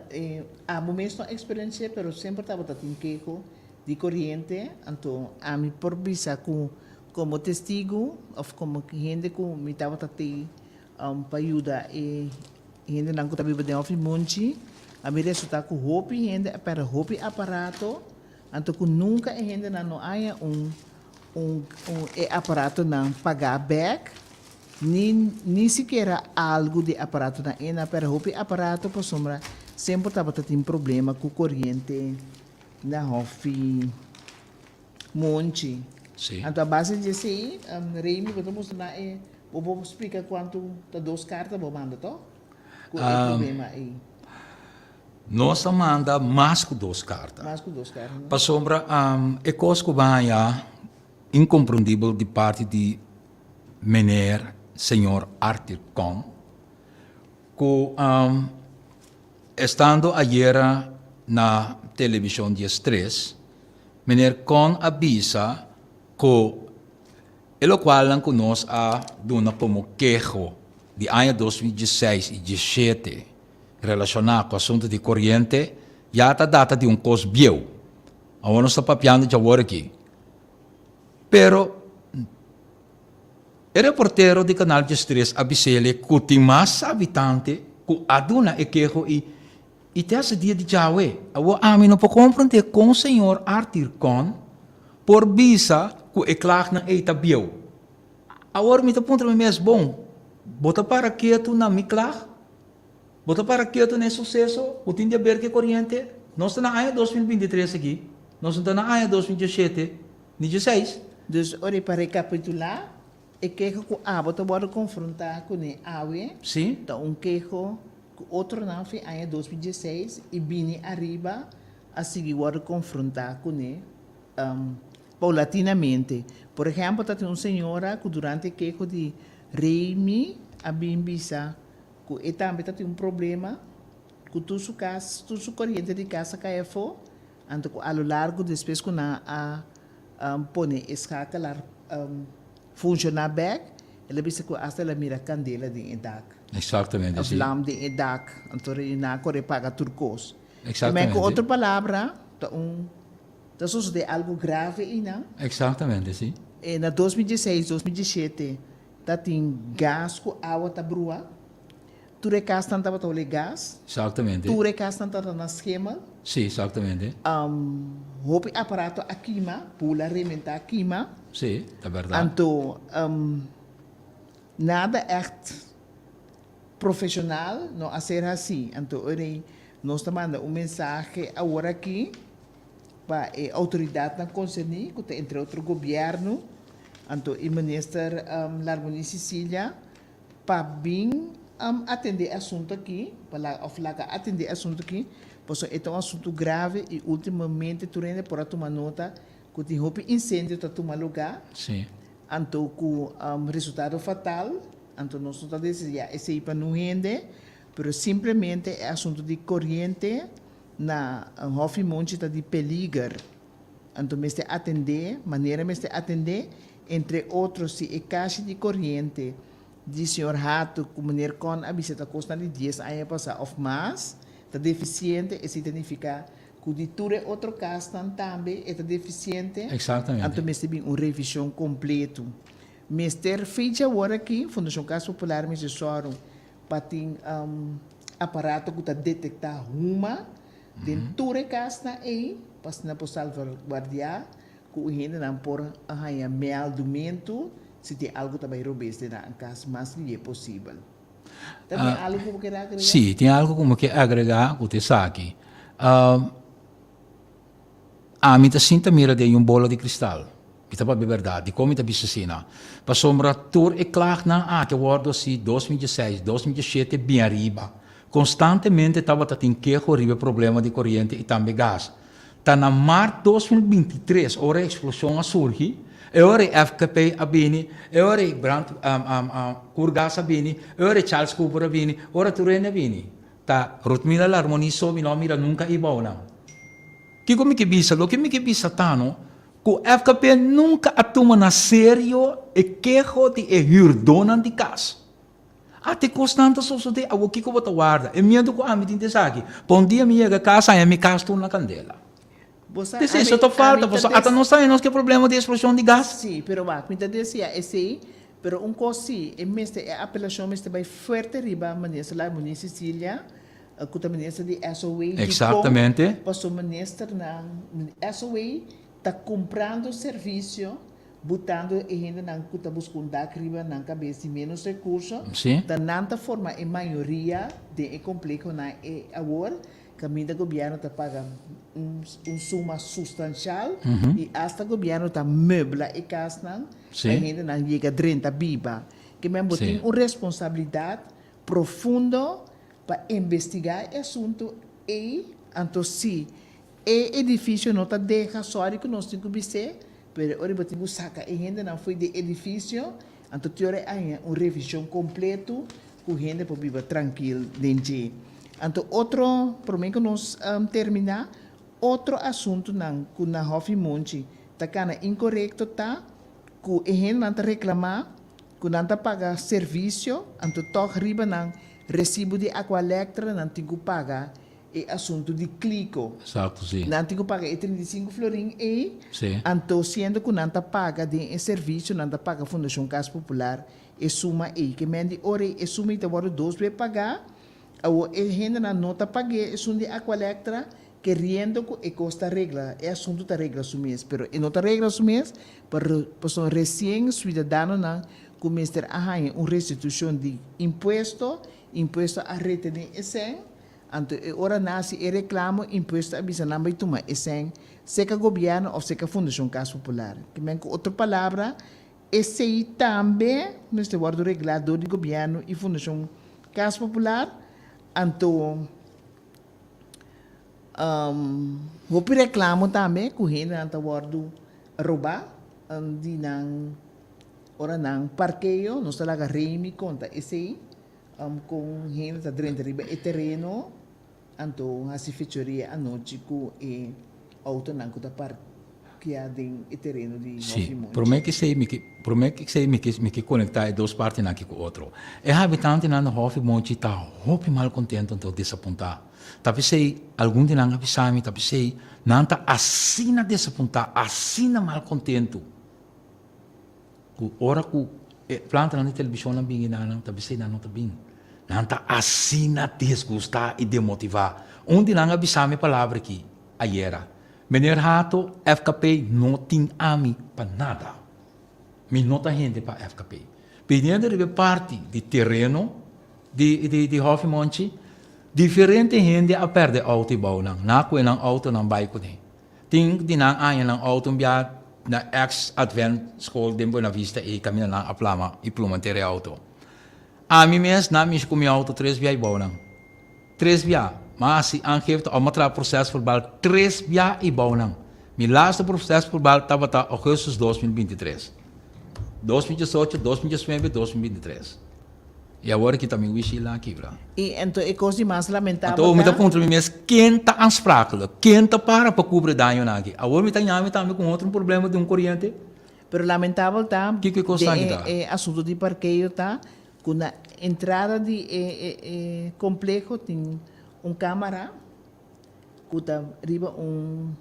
abo mes no a eksperensi'é pero semper tabata tin keho di koriente, anto ami por bisa ku komo testigu òf komo hende ku mi tabata tei Pa yuda e hendenan ku ta biba den Hòfi Monchi, a bin resultá ku hopi hende a pèrdè hopi aparato, anto ku nunka e hendenan no haña un un e aparatonan pagá bèk, ni ni sikiera algu di aparatonan. E nan a pèrdè hopi aparato pasobra semper tabata tin problema ku koriente na Hòfi. Monchi. Sí. Anto a base di esei, Remy bo ta mustra na e, bo por splika kuantu ta dos karta bo manda to? Ku e problema ei. Nos a manda mas ku dos karta. Mas ku dos karta, no? Pasobra e kos ku bo a haña inkomprendibel di parti di meneer señor Arthur Kong, ku estando ayera na televishon diestres, meneer Kong a bisa ku e lokualnan ku nos a duna komo keho di aña 2016 i diesshete, Relashoná ku asuntu di koriente ya ta data di un kos bieu. Awor nos ta papiando djawor aki. Pero e reportero di Kanal 13 a bis'ele ku tin mas habitante ku a duna e keho i i te hasta dia di djawe. Awor ami no por komprendé kon señor Arthur Kohn por bisa ku e klagnan ei ta bieu. Awor mi ta puntra mi mes, bon, bo ta para ketu na mi klag? Bo ta para ketu na e suseso ku tin di aber ku e koriente? Nos ta na aña 2023 aki, nos no ta na aña 2017 ni dieseis. Dus ora pa rekapitulá, e keho ku abo ta wòrdu konfrontá kuné awe ta un keho ku otronan fin aña 2016 i bini ariba a sigui wòrdu konfrontá kuné paulatinamente. Por ehèmpel ta tin un señora ku durante e keho di Remy a bin bisa Ku e tambe ta tin un problema ku tur su kas, tur su koriente di kas a kai afó, anto ku a lo largo despues ku nan a pone e skakelaar funshoná bèk, el a bisa ku asta el a mira kandela den e dak. Exactamente, si. Vlam den e dak, anto nan a kore paga tur kos. Exactamente. Ku otro palabra, ta un, ta sosodé algu grave einan. Exactamente, si. E na 2016, 2017. Ta tin gas ku awa ta brua. Tur e kasnan tabata hole gas. Exactamente. Tur e kasnan tabata na schemel. Sí, exactamente. Hopi aparato a kima, bula rementa a kima. Sí, ta berdad. Anto nada echt profesional no a ser haci. Anto ora ei nos ta manda un mensahe awor aki. Pa e outoridatnan konserní, ku ta entre otro gobièrnu, anto e minister Larmonie Cecilia, pa bin atendé e asuntu aki, pa laga òf laga atendé e asuntu aki, pasobra e ta un asuntu grave i últimamente tur hende por a tuma nota ku tin hopi insendio ta tuma lugá, anto ku resultado fatal, anto nos no ta deseá esei pa nun hende, pero simplemente e asuntu di koriente. Na Hòfi Monchi ta di peliger, anto mester atendé manera mester atendé, entre otro si e kashi di koriente di señor Hato ku meneer Kon a bisa ta kosnan di dies aña pasá òf mas ta defisiente, esei ta nifiká ku di tur e otro kasnan tambe e ta defisiente, anto mester bin un revishon kompleto. Mester fecha awor aki Fundashon Kas Popular mester sòru pa tin aparato ku ta detektá huma den tur e kasnan ei pa asina por salvaguardiá ku e hendenan por haña mèldumentu si tin algu ta bai robes den nan kas mas lihé posibel. Ta tin algu ku bo kere agregá? Sí, tin algu ku mi ke agregá ku ta esaki. Ami ta sinta mira den un bola di kristal. Mi ta papia bèrdat. Dikon mi ta bisa asina? Pasobra tur e klagnan aki a wòrdu hasi 2016, 2017 bin ariba. Konstantemente tabata tin keho riba e problema di koriente i tambe gas. Ta na mart 2023 ora e eksploshon a surgi, e ora e FKP a bini, e ora e brand Curgas a bini, e ora e Charles Cooper a bini, ora tur hende a bini. Ta Rutmila Larmonie so mi no a mira nunka ei bou nan. Kiko mi ke bisa? Loke mi ke bisa ta no, ku FKP nunka a tuma na serio e keho di e hürdónan di kas. Ata e kosnan ta sosodé, awor kiko bo ta warda? E miedu ku ami tin ta esaki, pa un dia mi yega kas haña mi kas tur na kandela. P'esei eso ta falta, pasobra ata nos ta nos ke problema di eksploshon di gas. Sí, pero wak, mi ta deseá esei, pero un kos sí, e mester, e apelashon mester bai fuerte riba Minister Larmonie Cecilia, ku ta Minister di SOA, dikon? Exactamente. Pasobra ministernan, SOA ta kumprando servisio, butando e hendenan ku ta buska un dak riba nan kabes di ménos rekurso, ta nan ta forma e mayoria den e komplehonan e awor, Kaminda gobièrnu ta paga un un suma sustanshal i asta gobièrnu ta meubla e kasnan pa e hendenan yega drenta biba. Ke men bo tin un responsabilidat profundo pa investigá e asuntu. ei, anto si e edifisio no ta deha, sòri ku nos tin ku bis'é, pero ora bo tin ku saka e hendenan fo'i di e edifisio, anto te ora e haña un revishon kompleto ku hende por biba trankil den dje. Anto otro, promé ku nos terminá, otro asuntunan ku na Hòfi Monchi ta kana inkorekto ta ku e hendenan ta reklamá ku nan ta paga servisio, anto tòg riba nan resibu di Aqualectra nan tin ku paga e asuntu di kliko. Exacto, si. Nan tin ku paga e 35 florin ei, Si. anto siendo ku nan ta paga den e servisio, nan ta paga Fundashon Kas Popular e suma ei. Ke men di ora ei e suma ei ta wòrdu dos be pagá, awor e hendenan no ta pag'é esun di Aqualectra, keriendo ku e kos ta regla, e asuntu ta regla su mes, pero e no ta regla su mes, pasobra resien suidadanonan ku mester a haña un restitushon di impuesto, impuesto a retené e sèn, anto e ora nan hasi e reklamo, impuesto a bisa nan bai tuma e sèn seka gobièrnu òf seka Fundashon Kas Popular. Ke men ku otro palabra, esei tambe mester wòrdu reglá dor di gobièrnu i Fundashon Kas Popular, anto. Hopi reklamo tambe ku hendenan ta wòrdu robá di nan ora nan parkeo. Nos ta laga Remy konta esei kon hende ta drenta riba e tereno anto hasi fechoria anochi ku e outonan ku ta parkea den e tereno di Sí, Hòfi Monchi. promé ku esei mi ke promé ku esei mi ke mi ke konektá e dos partinan aki ku otro. E habitantenan di Hòfi Monchi ta hopi malkontento anto desapuntá. Ta p'esei algun di nan a bisa mi, ta p'esei nan ta asina desapuntá, asina malkontentu, ku ora ku e plantanan di televishonnan bini na nan, ta p'esei nan no ta bin. Nan ta asina disgustá i demotivá. Un di nan a bisa mi e palabra aki ayera, Meneer Hato, FKP no tin ami pa nada. Mi no ta hende pa FKP. Biniendo riba e parti di tereno di di Hòfi Monchi, diferente hende a pèrdè outo i bou nan. Nan a kue nan outonan bai kuné. Tin di nan aña nan outo un bia na ex Advent School den Buena Vista ei kaminda nan a plama i pluma henter e outo. Ami mes nan a mishi ku mi outo tres bia i bou nan. Tres bia. M'a hasi aangifte òf m'a traha prosèsverbal tres bia i bou nan. Mi laatste prosèsverbal tabata ougùstus 2023. 2018, 2019, 2023. I awor aki ta mi wishi la kibra. I anto e kos di mas lamentabel Anto mi ta ta. puntra mi mes, ken ta aansprakelijk? Ken ta para pa kubri e dañonan aki? Awor mi ta ñami tambe ku un otro problema di un koriente. Pero lamentabel ta Kiko e kos den aki ta? e asunto di parkeo ta ku na entrada di e e kompleho tin un kamara ku ta riba un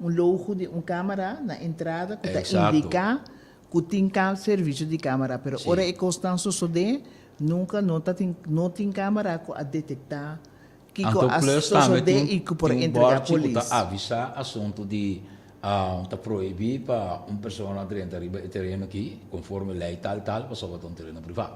un logo di un kamara na entrada ku ta indiká ku tin servisio di kamara pero ora e kosnan sosodé nunka no ta tin no tin kamara ku a detektá kiko Anto a plus tambe sosodé tin i ku por tin un entregá bòrchi ku ta polis. avisá asuntu di ta prohibí pa un persona drenta riba e tereno aki konforme lei tal tal pasobra ta un tereno privá.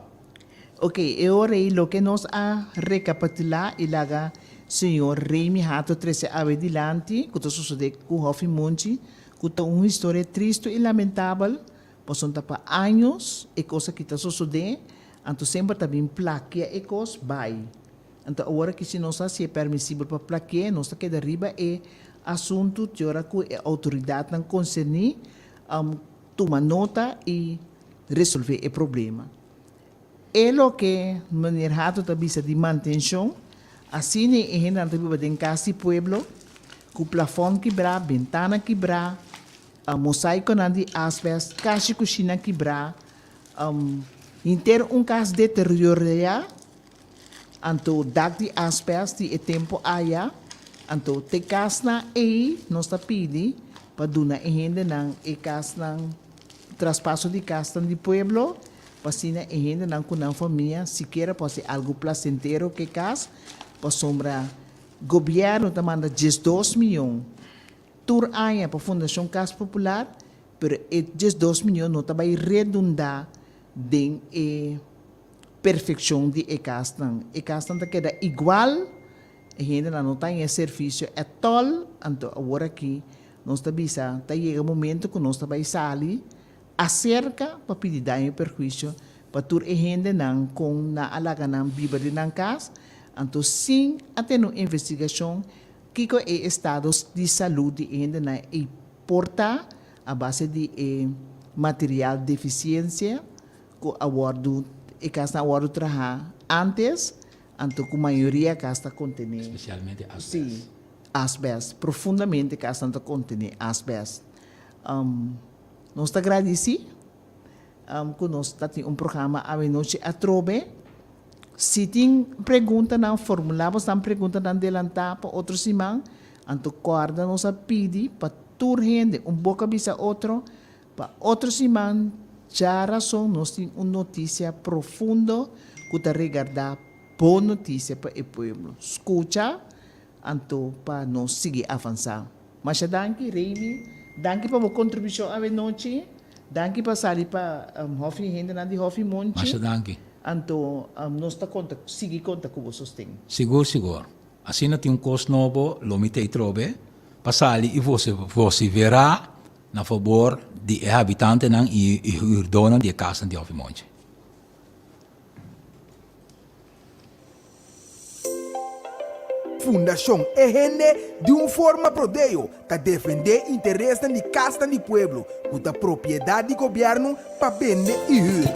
Ok, e ora ei loke nos a rekapitulá i laga señor Remy Hato trese awe dilanti ku ta sosodé ku Hòfi Monchi, ku ta un historia tristu i lamentabel, pasobra ta pa años e kos aki ta sosodé, anto semper ta bin plakia e kos bai. Anto awor aki si nos hasié permisibel pa plaki'é, nos ta keda riba e asuntu te ora ku e outoridatnan konserní tuma nota i resolvé e problema. E loke meneer Hato ta bisa di mantenshon, asina e hendenan ta biba den kas di pueblo, ku plafòn kibrá, bentana kibrá, mosaikonan di asbèst, kashi kushina kibrá, henter un kas deterioreá, anto dak di asbèst di e tempu aya, anto te kasnan ei nos ta pidi pa duna e hendenan e kasnan, traspaso di kasnan di pueblo, Pa asina e hendenan ku nan famia sikiera por hasi algu plasentero ku e kas, pasobra gobièrnu ta manda 12 mion tur aña pa Fundashon Kas Popular, pero e 12 mion no ta bai redundá den e perfekshon di e kasnan. E kasnan ta keda igual, e hendenan no ta haña e servisio ètòl, anto awor aki nos ta bisa ta yega momento ku nos ta bai sali Aserka pa pidi daño i perhuisio pa tur e hendenan kon nan a laga nan biba den nan kas. Anto sin a tene un investigashon kiko e estado di salú di e hendenan ei por ta a base di e material defisiensia ku a wòrdu e kasnan a wòrdu trahá ántes, anto ku mayoria kas ta kontené Spesialmente asbèst. Sí, asbèst. Profundamente kasnan ta kontené asbèst. Nos ta gradisí ku nos ta tin un programa awenochi atrobe. Si tin preguntanan, formulá bosnan preguntanan delantá pa otro siman. Anto kòrda nos a pidi pa tur hende un boka bisa otro pa otro siman djarason nos tin un notisia profundo ku ta regardá bon notisia pa e pueblo. Skucha anto pa nos sigui avansá. Masha danki Remy, danki pa bo kontribushon awenochi, danki pa sali pa Hòfi hendenan di Hòfi Monchi. Masha danki. Anto nos ta konta sigui konta ku bo sosten. Sigur sigur. Asina tin un kos nobo lo mi ta trobe pa sali i vosiferá na fabor di e habitantenan i e hürdónan di e kasnan di Hòfi Monchi. Fundashon E Hende di un forma prodeo ta defendé interesnan di kasnan di pueblo ku ta propiedat di gobièrnu pa bende i hür.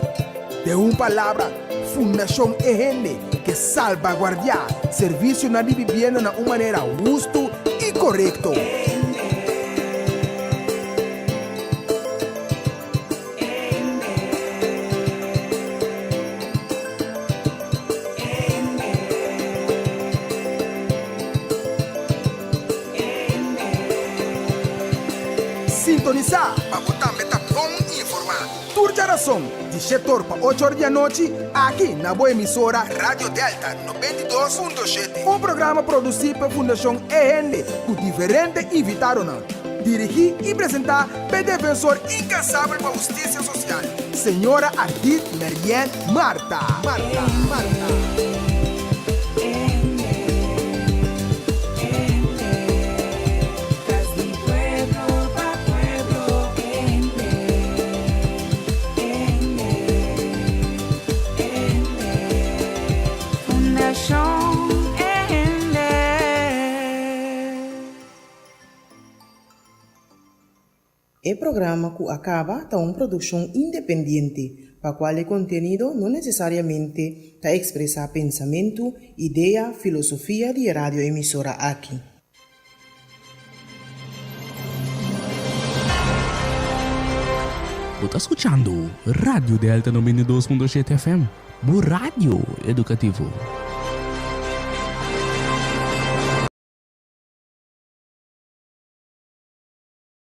Den un palabra, Fundashon E Hende ke salbaguardiá servisionan di bibienda na un manera hustu i korekto. Sintonisá pa bo tambe ta bon informá. Tur djarason, di shetor pa ocho or di anochi, aki na bo emisora Radio Delta 92.7. Un programa produsí pa Fundashon E Hende ku diferente invitadonan. Dirigí i presentá p'e defensor inkansabel pa hustisia sosial, señora Ardit Merien Martha. Martha. Martha. E programa ku a kaba ta un produkshon independiente, pa kual e kontenido no nesesariamente ta ekspresá pensamentu, idea, filosofia di e radioemisora aki. Bo ta skuchando Radio Delta 92.7 FM, bo radio edukativo.